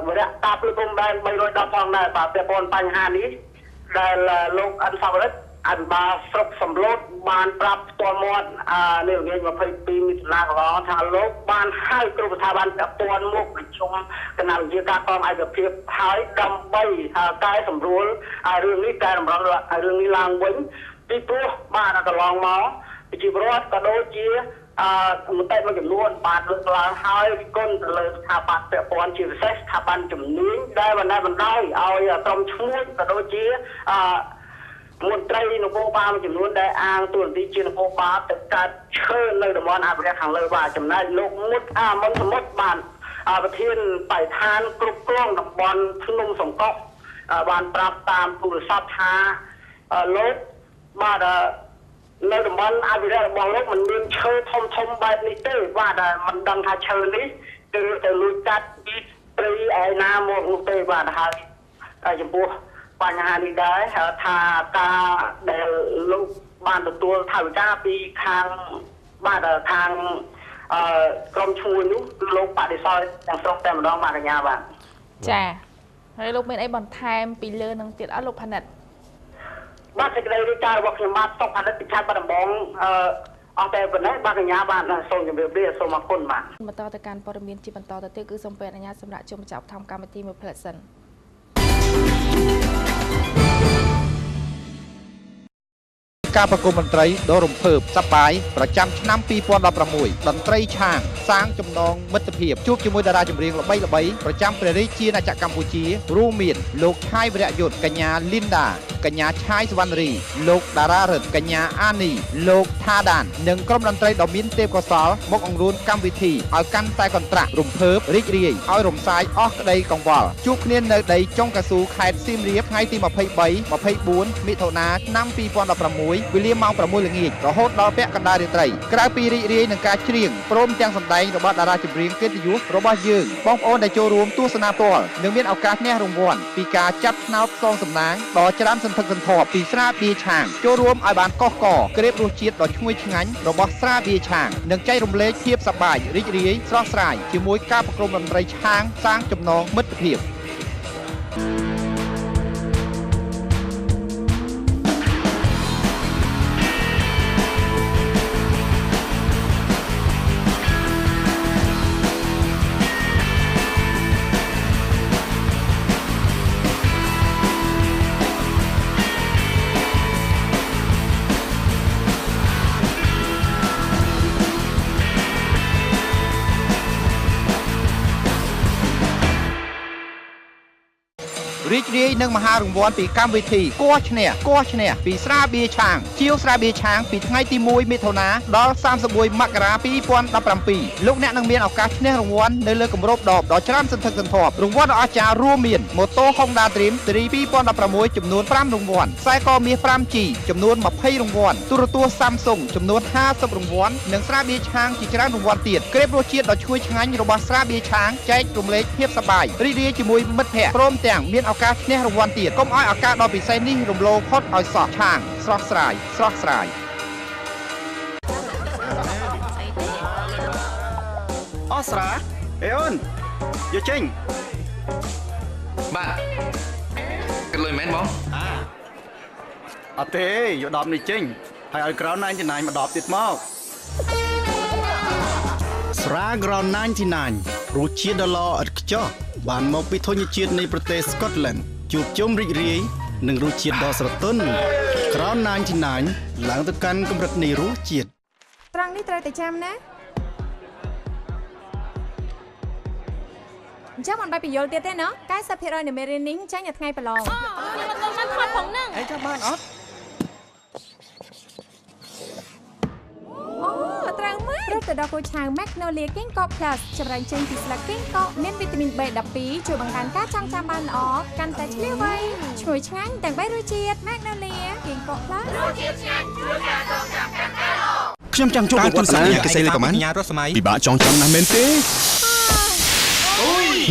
វរៈតាភ្លឺព្រំដែន310ផងដែរបាទពាក់ព័ន្ធបញ្ហានេះដែលលោកអិនសាវរិទ្ធអភិបាលស្រុកសំឡូតបានប្រាប់ផ្ទាល់មាត់នៅថ្ងៃ22មិថុនាកន្លងថាលោកបានហៅគ្រប់ស្ថាប័នពាក់ព័ន្ធមកប្រជុំគណៈវិជាការកងឯកភាពហើយដើម្បីកែសម្រួលរឿងនេះកែតម្រូវរឿងនេះឡើងវិញពីព្រោះបាទកន្លងមកប្រជាពលរដ្ឋក៏ដូចជាមតិមួយចំនួនបានលើកឡើងហើយរិះគន់ទៅលើស្ថាប័នពាក់ព័ន្ធជាពិសេសស្ថាប័នជំនាញដែលបណ្ដោយឲ្យក្រុមឈ្មួញក៏ដូចជាមន្ត្រីនគរបាលមួយចំនួនដែលអាងតួនាទីជានគរបាលទៅកាត់ឈើនៅតំបន់អភិរក្សខាងលើបាទចំណែកលោកមុតមុនសមុទ្របាទប្រធានបរិស្ថានគ្រប់គ្រងតំបន់ភ្នំសង្កោះបានប្រាប់តាមទូរស័ព្ទថាលោកបាទនៅតំបន់អភិរក្សរបស់លោកមិនមានឈើធំធំបែបនេះទេបាទមិនដឹងថាឈើនេះគឺទៅលួចកាត់ពីព្រៃឯណាមកនោះទេបាទហើយចំពោះបញ្ហានេះដែរថាការដែលលោកបានទទួលថវិកាពីខាងបាទខាងក្រុមឈ្មួញនោះគឺលោកបដិសេធទាំងស្រុងតែម្ដងបាទកញ្ញាបាទចាហើយលោកមានអីបន្ថែមពីលើនឹងទៀតអត់លោកផានិតបាទសេចក្តីរាយការណ៍របស់ខ្ញុំបាទសុកផានិតពីខេត្តបាត់ដំបងអស់តែប៉ុណ្ណេះបាទកញ្ញាបាទសូមជម្រាបលាសូមអរគុណបាទបន្តទៅកាន់ព័ត៌មានជាបន្តទៅទៀតគឺសូមពេលអនុញ្ញាតសម្រាប់ជុំចប់ធម្មកម្មវិធីមួយផ្លែសិនការប្រគំតន្ត្រីដ៏រំភើបសប្បាយប្រចាំឆ្នាំ2016តន្ត្រីឆាងសាងចំណងមិត្តភាពជួបជាមួយតារាចម្រៀងល្បីៗប្រចាំព្រះរាជាណាចក្រកម្ពុជារួមមានលោកឆាយវរៈយុទ្ធកញ្ញាលីនដាកញ្ញាឆាយសវណ្ណរីលោកតារារិទ្ធកញ្ញាអានីលោកថាដាននិងក្រុមតន្ត្រីដ៏មានទេពកោសល្យមកអង្រួនកម្មវិធីឲ្យកាន់តែកន្ត្រាស់រំភើបរីករាយឲ្យរំសាយអស់ក្តីកង្វល់ជួបគ្នានៅដីចុងកៅស៊ូខេត្តសៀមរាបថ្ងៃទី23 24មិថុនាឆ្នាំ2016វេលាម៉ោង6ល្ងាចរហូតដល់ពាក់កណ្ដាលរាត្រីក្រៅពីរីករាយនឹងការច្រៀងព្រមទាំងសម្ដែងរបស់តារាចម្រៀងកិត្តិយសរបស់យើងបងប្អូនដែលចូលរួមទស្សនាផ្ទាល់នឹងមានឱកាសឈ្នះរង្វាន់ពីការចាប់ឆ្នោតផ្សងសំណាងដ៏ច្រើនសន្ធឹកសន្ធាប់ពីស្រាបៀរឆាងចូលរួមឲ្យបានកោះកក្រេបរសជាតិដ៏ឈ្ងុយឆ្ងាញ់របស់ស្រាបៀរឆាងនិងចែករំលែកភាពសប្បាយរីករាយស្រស់ស្រាយជាមួយការប្រគំតន្ត្រីឆាងសាងចំណងមិត្តភាពរីករាយនឹងមហារង្វាន់ពីកម្មវិធីគោះឈ្នះគោះឈ្នះពីស្រាបៀរឆាងជាវស្រាបៀរឆាងពីថ្ងៃទី1មិថុនាដល់31មករា2017លោកអ្នកនឹងមានឱកាសឈ្នះរង្វាន់នៅលើគម្របដបដ៏ច្រើនសន្ធឹកសន្ធាប់រង្វាន់ដ៏អស្ចារ្យរួមមានម៉ូតូ Honda Dream ស៊េរី2016ចំនួន5រង្វាន់ខ្សែកមាស 5G ចំនួន20រង្វាន់ទូរទស្សន៍ Samsung ចំនួន50រង្វាន់និងស្រាបៀរឆាងជាច្រើនរង្វាន់ទៀតក្រេបរសជាតិដ៏ឈ្ងុយឆ្ងាញ់របស់ស្រាបៀរឆាងចែករំលែកភាពសប្បាយរីករាយជាមួយមិត្តភ័ក្តិព្រមទាំងមានឱកាសឈ្នះរង្វាន់ទៀតកុំឲ្យឱកាសដ៏ពិសេសនេះរំលងផុតឲ្យសោះឆាងស្រស់ស្រាយស្រស់ស្រាយអស្រាអេអូនយកចេញបាទគិតលុយមែនបងអត់ទេយក10នេះចេញហើយឲ្យក្រោន99មក10ទៀតមកស្រាក្រោន99 រសជាតិដ៏ល្អឥតខ្ចោះបានមកពីធញ្ញជាតិនៃប្រទេសស្កុតឡែនជួបជុំរីករាយនិងរសជាតិដ៏ស្រទន់ Crown 99ឡើងទៅកាន់កម្រិតនៃរសជាតិត្រង់នេះត្រូវតែចាំណាអញ្ចឹងមិនបាច់បញ្យល់ទៀតទេណោះ90%នៃមេរៀននេះចេញនៅថ្ងៃប្រឡងខ្ញុំអត់បានថតផងហ្នឹងអីចាំបានអត់អូត្រូវមែនព្រឹកទៅដល់គោឆៅ Magnolia Ginkgo Plus ចម្រើនចេញពីស្លឹក Ginkgo មានវីតាមីន B12 ជួយបង្កើនការចងចាំបានល្អកាន់តែឆ្លៀវវៃឈ្ងុយឆ្ងាញ់ទាំង3រសជាតិ Magnolia Ginkgo Plus រសជាតិឆ្ងាញ់ជួយការចងចាំកាន់តែល្អខ្ញុំចង់ជួបវឌ្ឍនាកសិលេខប្រមាណពិបាកចងចាំណាស់មែនទេ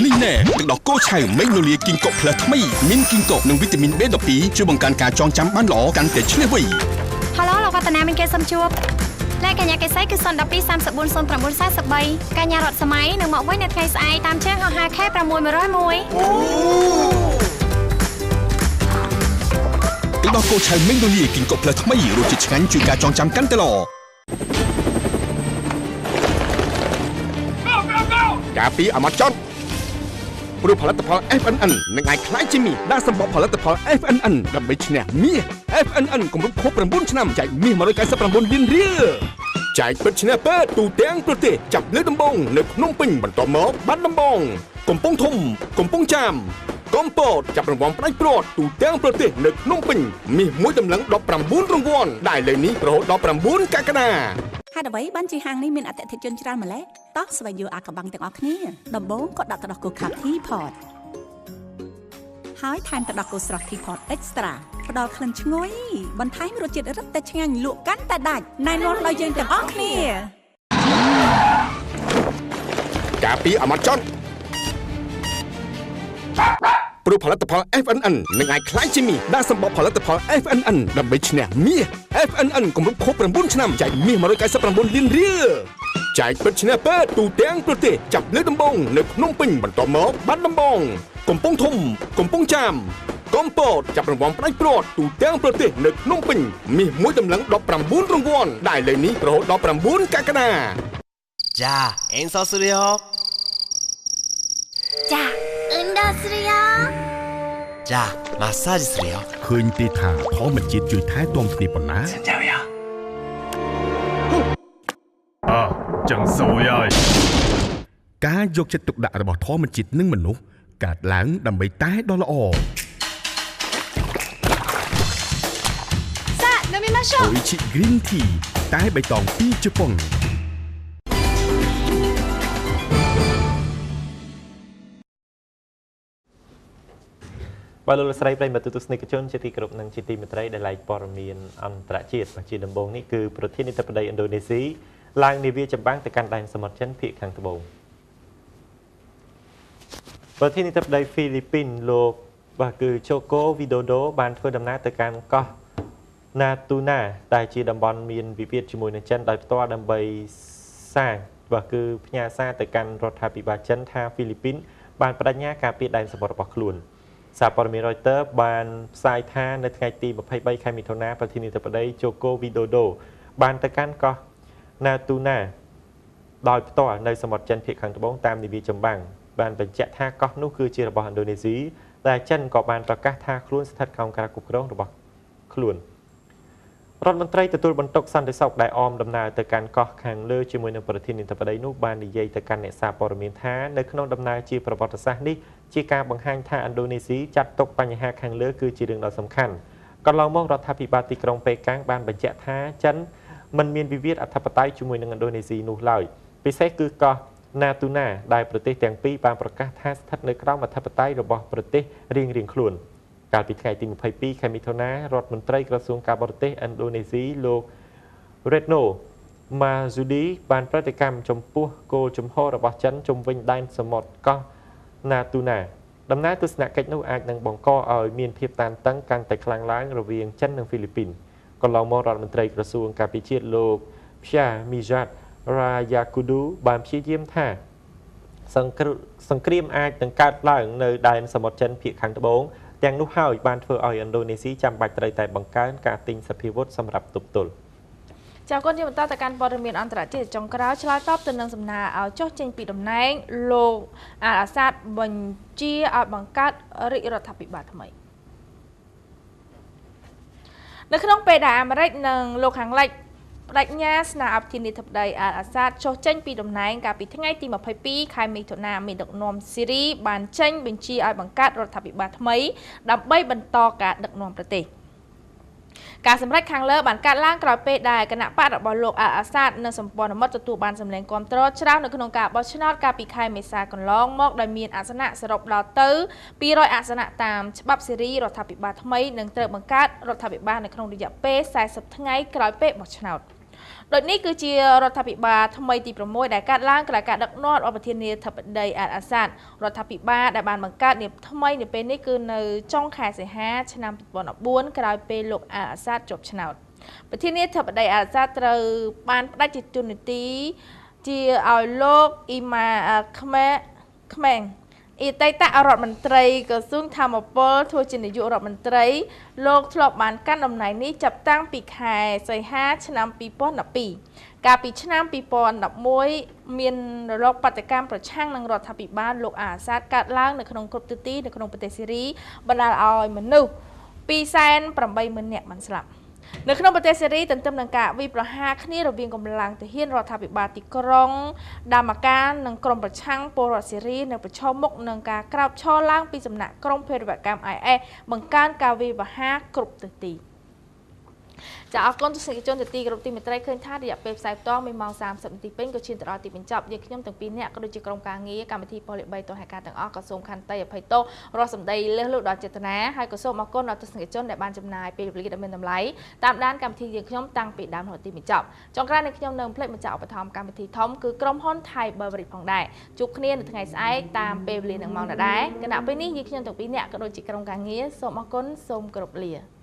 នេះណែទឹកដោះគោឆៅ Magnolia Ginkgo Plus ថ្មីមាន Ginkgo និងវីតាមីន B12 ជួយបង្កើនការចងចាំបានល្អកាន់តែឆ្លៀសវៃហៅឡូលោកវឌ្ឍនាមានគេសុំជួបលេខកញ្ញាកេសីគឺ012 34 09 43កញ្ញារតសម័យនឹងមកវិញនៅថ្ងៃស្អែកតាមជើងហោះហើរ K601 ទឹកដោះគោឆៅ Magnolia Ginkgo Plus ថ្មីរសជាតិឆ្ងាញ់ជួយការចងចាំកាន់តែល្អការពីអាម៉ាចុនព្រោះផលិតផល FNN នឹងអាចក្លាយជាមាសដាក់សម្បកផលិតផល FNN ដើម្បីឈ្នះមាស FNN គម្រប់ខួប9ឆ្នាំចែកមាស199លានរៀលចែកពិតឈ្នះពិតទូទាំងប្រទេសចាប់លើកដំបូងនៅភ្នំពេញបន្ទាប់មកបាត់ដំបងកំពង់ធំកំពង់ចាមកំពតចាប់រង្វាន់ផ្ដាច់ព្រាត់ទូទាំងប្រទេសនៅភ្នំពេញមាសមួយតម្លឹង19រង្វាន់ដែលលើនេះរហូតដល់9កក្កដាហេតុអ្វីបានជាហាងនេះមានអតិថិជនច្រើនម្ល៉េះតោះស្វែងយល់អាកំបាំងទាំងអស់គ្នាដំបូងក៏ដាក់ទឹកដោះគោខាប់ធីផតហើយថែមទឹកដោះគោស្រស់ធីផតអេកស្ត្រាផ្ដល់ក្លិនឈ្ងុយបន្ថែមរសជាតិរឹតតែឆ្ងាញ់លក់កាន់តែដាច់ណែនាំដល់យើងទាំងអស់គ្នាការពីអាម៉ាចុនព្រោះផលិតផល FNN នឹងអាចក្លាយជាមាសដាក់សម្បកផលិតផល FNN ដើម្បីឈ្នះមាស FNN គម្រប់ខួប9ឆ្នាំចែកមាស199លានរៀលចែកពិតឈ្នះពិតទូទាំងប្រទេសចាប់លើកដំបូងនៅភ្នំពេញបន្ទាប់មកបាត់ដំបងកំពង់ធំកំពង់ចាមកំពតចាប់រង្វាន់ផ្ដាច់ព្រាត់ទូទាំងប្រទេសនៅភ្នំពេញមាសមួយតម្លឹង19រង្វាន់ដែលលើនេះរហូតដល់9កក្កដាចាអេនសស្រីហចាអ៊ុនដាស្រីចាម៉ាសាជីស្រីឃើញទេថាធម្មជាតិជួយថែទាំគ្នាប៉ុណ្ណាអើចឹងសួយហើយការយកចិត្តទុកដាក់របស់ធម្មជាតិនិងមនុស្សកើតឡើងដើម្បីតែដ៏ល្អសានមីម៉ាឆូអូអ៊ីជី Green Tea តែបៃតងពីជប៉ុនបាទលោកស្រីប្រិយមិត្តទស្សនិកជនជាទីគោរពនិងជាទីមេត្រីដែលឡែកព័ត៌មានអន្តរជាតិជាដំបូងនេះគឺប្រធានាធិបតីឥណ្ឌូនេស៊ីឡើងនាវាចម្បាំងទៅកាន់ដែនសមុទ្រចិនភាគខាងត្បូងប្រធានាធិបតីហ្វីលីពីនលោកបាទគឺជូកូវីដូដូបានធ្វើដំណើរទៅកាន់កោះណាទូណាដែលជាតំបន់មានវិវាទជាមួយនឹងចិនដោយផ្ទាល់ដើម្បីសារបាទគឺផ្ញើសារទៅកាន់រដ្ឋាភិបាលចិនថាហ្វីលីពីនបានបដិញ្ញាការពារដែនសមុទ្ររបស់ខ្លួនសារព័ត៌មាន Reuters បានផ្សាយថានៅថ្ងៃទី23ខែមិថុនាប្រធានាធិបតីជូកូវីដូដូបានទៅកាន់កោះណាទូណាដោយផ្ទាល់នៅសមុទ្រចិនភាគខាងត្បូងតាមនាវាចម្បាំងបានបញ្ជាក់ថាកោះនោះគឺជារបស់ឥណ្ឌូនេស៊ីដែលចិនក៏បានប្រកាសថាខ្លួនស្ថិតក្រោមការគ្រប់គ្រងរបស់ខ្លួនរដ្ឋមន្ត្រីទទួលបន្ទុកសន្តិសុខដែលអមដំណើរទៅកាន់កោះខាងលើជាមួយនឹងប្រធានាធិបតីនោះបាននិយាយទៅកាន់អ្នកសារព័ត៌មានថានៅក្នុងដំណើរជាប្រវត្តិសាស្ត្រនេះជាការបង្ហាញថាឥណ្ឌូនេស៊ីចាត់ទុកបញ្ហាខាងលើគឺជារឿងដ៏សំខាន់កន្លងមករដ្ឋាភិបាលទីក្រុងប៉េកាំងបានបញ្ជាក់ថាចិនមិនមានវិវាទអធិបតេយ្យជាមួយនឹងឥណ្ឌូនេស៊ីនោះឡើយពិសេសគឺកោះណាទូណាដែលប្រទេសទាំងពីរបានប្រកាសថាស្ថិតនៅក្រោមអធិបតេយ្យរបស់ប្រទេសរៀងៗខ្លួនកាលពីថ្ងៃទី22ខែមិថុនារដ្ឋមន្ត្រីក្រសួងការបរទេសឥណ្ឌូនេស៊ីលោក Retno Marsudi បានប្រតិកម្មចំពោះគោលជំហររបស់ចិនជុំវិញដែនសមុទ្រកោះណាទូណាដំណើរទស្សនកិច្ចនោះអាចនឹងបង្កឲ្យមានភាពតានតឹងកាន់តែខ្លាំងឡើងរវាងចិននិងហ្វីលីពីនកន្លងមករដ្ឋមន្ត្រីក្រសួងការពារជាតិលោក Pia Mijat Rayakudu បានព្យាយាមថាសង្គ្រាមអាចនឹងកើតឡើងនៅដែនសមុទ្រចិនភាគខាងត្បូងទាំងនោះហើយបានធ្វើឲ្យឥណ្ឌូនេស៊ីចាំបាច់ត្រូវតែបង្កើនការទិញសព្វាវុធសម្រាប់ទប់ទល់ ចាគុណជាបន្តទៅកាន់ព័ត៌មានអន្តរជាតិចុងក្រោយឆ្លើយតបទៅនឹងសំណើឲ្យចុះចេញពីតំណែងលោកអាល់អាសាតបញ្ជាឲ្យបង្កើតរាជរដ្ឋាភិបាលថ្មីនៅក្នុងពេលដែលអាមេរិកនិងលោកខាងលិចបដិញ្ញាស្នើឲ្យប្រធានាធិបតីអាល់អាសាតចុះចេញពីតំណែងកាលពីថ្ងៃទី22ខែមិថុនាមេដឹកនាំស៊ីរីបានចេញបញ្ជាឲ្យបង្កើតរដ្ឋាភិបាលថ្មីដើម្បីបន្តការដឹកនាំប្រទេសការសម្រេចខាងលើបានកើតឡើងក្រោយពេលដែលគណៈបករបស់លោកអាល់អាសាតនិងសម្ព័ន្ធមិត្តទទួលបានសម្លេងគាំទ្រច្រើននៅក្នុងការបោះឆ្នោតកាលពីខែមេសាកន្លងមកដោយមានអាសនៈសរុបដល់ទៅ200អាសនៈតាមច្បាប់សេរីរដ្ឋាភិបាលថ្មីនឹងត្រូវបង្កើតរដ្ឋាភិបាលនៅក្នុងរយៈពេល40ថ្ងៃក្រោយពេលបោះឆ្នោតដូចនេះគឺជារដ្ឋាភិបាលថ្មីទី6ដែលកើតឡើងក្រោយការដឹកនាំរបស់ប្រធានាធិបតីអាល់អាសាតរដ្ឋាភិបាលដែលបានបង្កើតនាថ្មីនៅពេលនេះគឺនៅចុងខែសីហាឆ្នាំ2014ក្រោយពេលលោកអាល់អាសាតជាប់ឆ្នោតប្រធានាធិបតីអាល់អាសាតត្រូវបានផ្ដាច់ជាជននីតិជាឲ្យលោកអ៊ីម៉ាខ្មេងអតីតរដ្ឋមន្ត្រីក្រសួងធម្មពលធ្វើជានាយករដ្ឋមន្ត្រីលោកធ្លាប់បានកាន់តំណែងនេះចាប់តាំងពីខែសីហាឆ្នាំ2012កាលពីឆ្នាំ2011មានរលកបាតុកម្មប្រឆាំងនឹងរដ្ឋាភិបាលលោកអាសាតកើតឡើងនៅក្នុងគ្រប់ទិសទីនៅក្នុងប្រទេសស៊ីរីបណ្ដាលឲ្យមនុស្ស 280,000 នាក់បានស្លាប់នៅក្នុងប្រទេសសេរីទន្ទឹមនឹងការវិប្រហារគ្នារវាងកម្លាំងទាហានរដ្ឋាភិបាលទីក្រុងដាម៉ាកានិងក្រុមប្រឆាំងពលរដ្ឋសេរីនៅប្រឈមមុខនឹងការក្រោកឈរឡើងពីសំណាក់ក្រុមភេរវកម្ម IS បង្កើនការវិវហាគ្រប់ទិសទីចាអរគុណទស្សនិកជនជាទីគោរពទីមេត្រីឃើញថារយៈពេលផ្សាយផ្ទាល់1ម៉ោង30នាទីពេញក៏ឈានទៅដល់ទីបញ្ចប់យើងខ្ញុំទាំងពីរនាក់ក៏ដូចជាក្រុមការងារកម្មវិធីប៉ុស្តិ៍លេខ3ទហេការទាំងអស់ក៏សូមខន្តីអភ័យទោសរាល់សម្ដីលើសលួសដល់ចេតនាហើយក៏សូមអរគុណដល់ទស្សនិកជនដែលបានចំណាយពេលវេលាដ៏មានតម្លៃតាមដានកម្មវិធីយើងខ្ញុំតាំងពីដើមរហូតទីបញ្ចប់ចុងក្រោយនេះខ្ញុំនឹងភ្លេចម្ចាស់ឧបត្ថម្ភកម្មវិធីធំគឺក្រុមហ៊ុន Thai Beverage ផងដែរជួបគ្នានៅថ្ងៃស្អែកតាមពេលវេលានឹងម៉ោងដដែលគណៈពេលនេះយើងខ្ញុំទាំងពីរនាក់ក៏ដូចជាក្រុមការងារសូមអរគុណសូមគោរពលា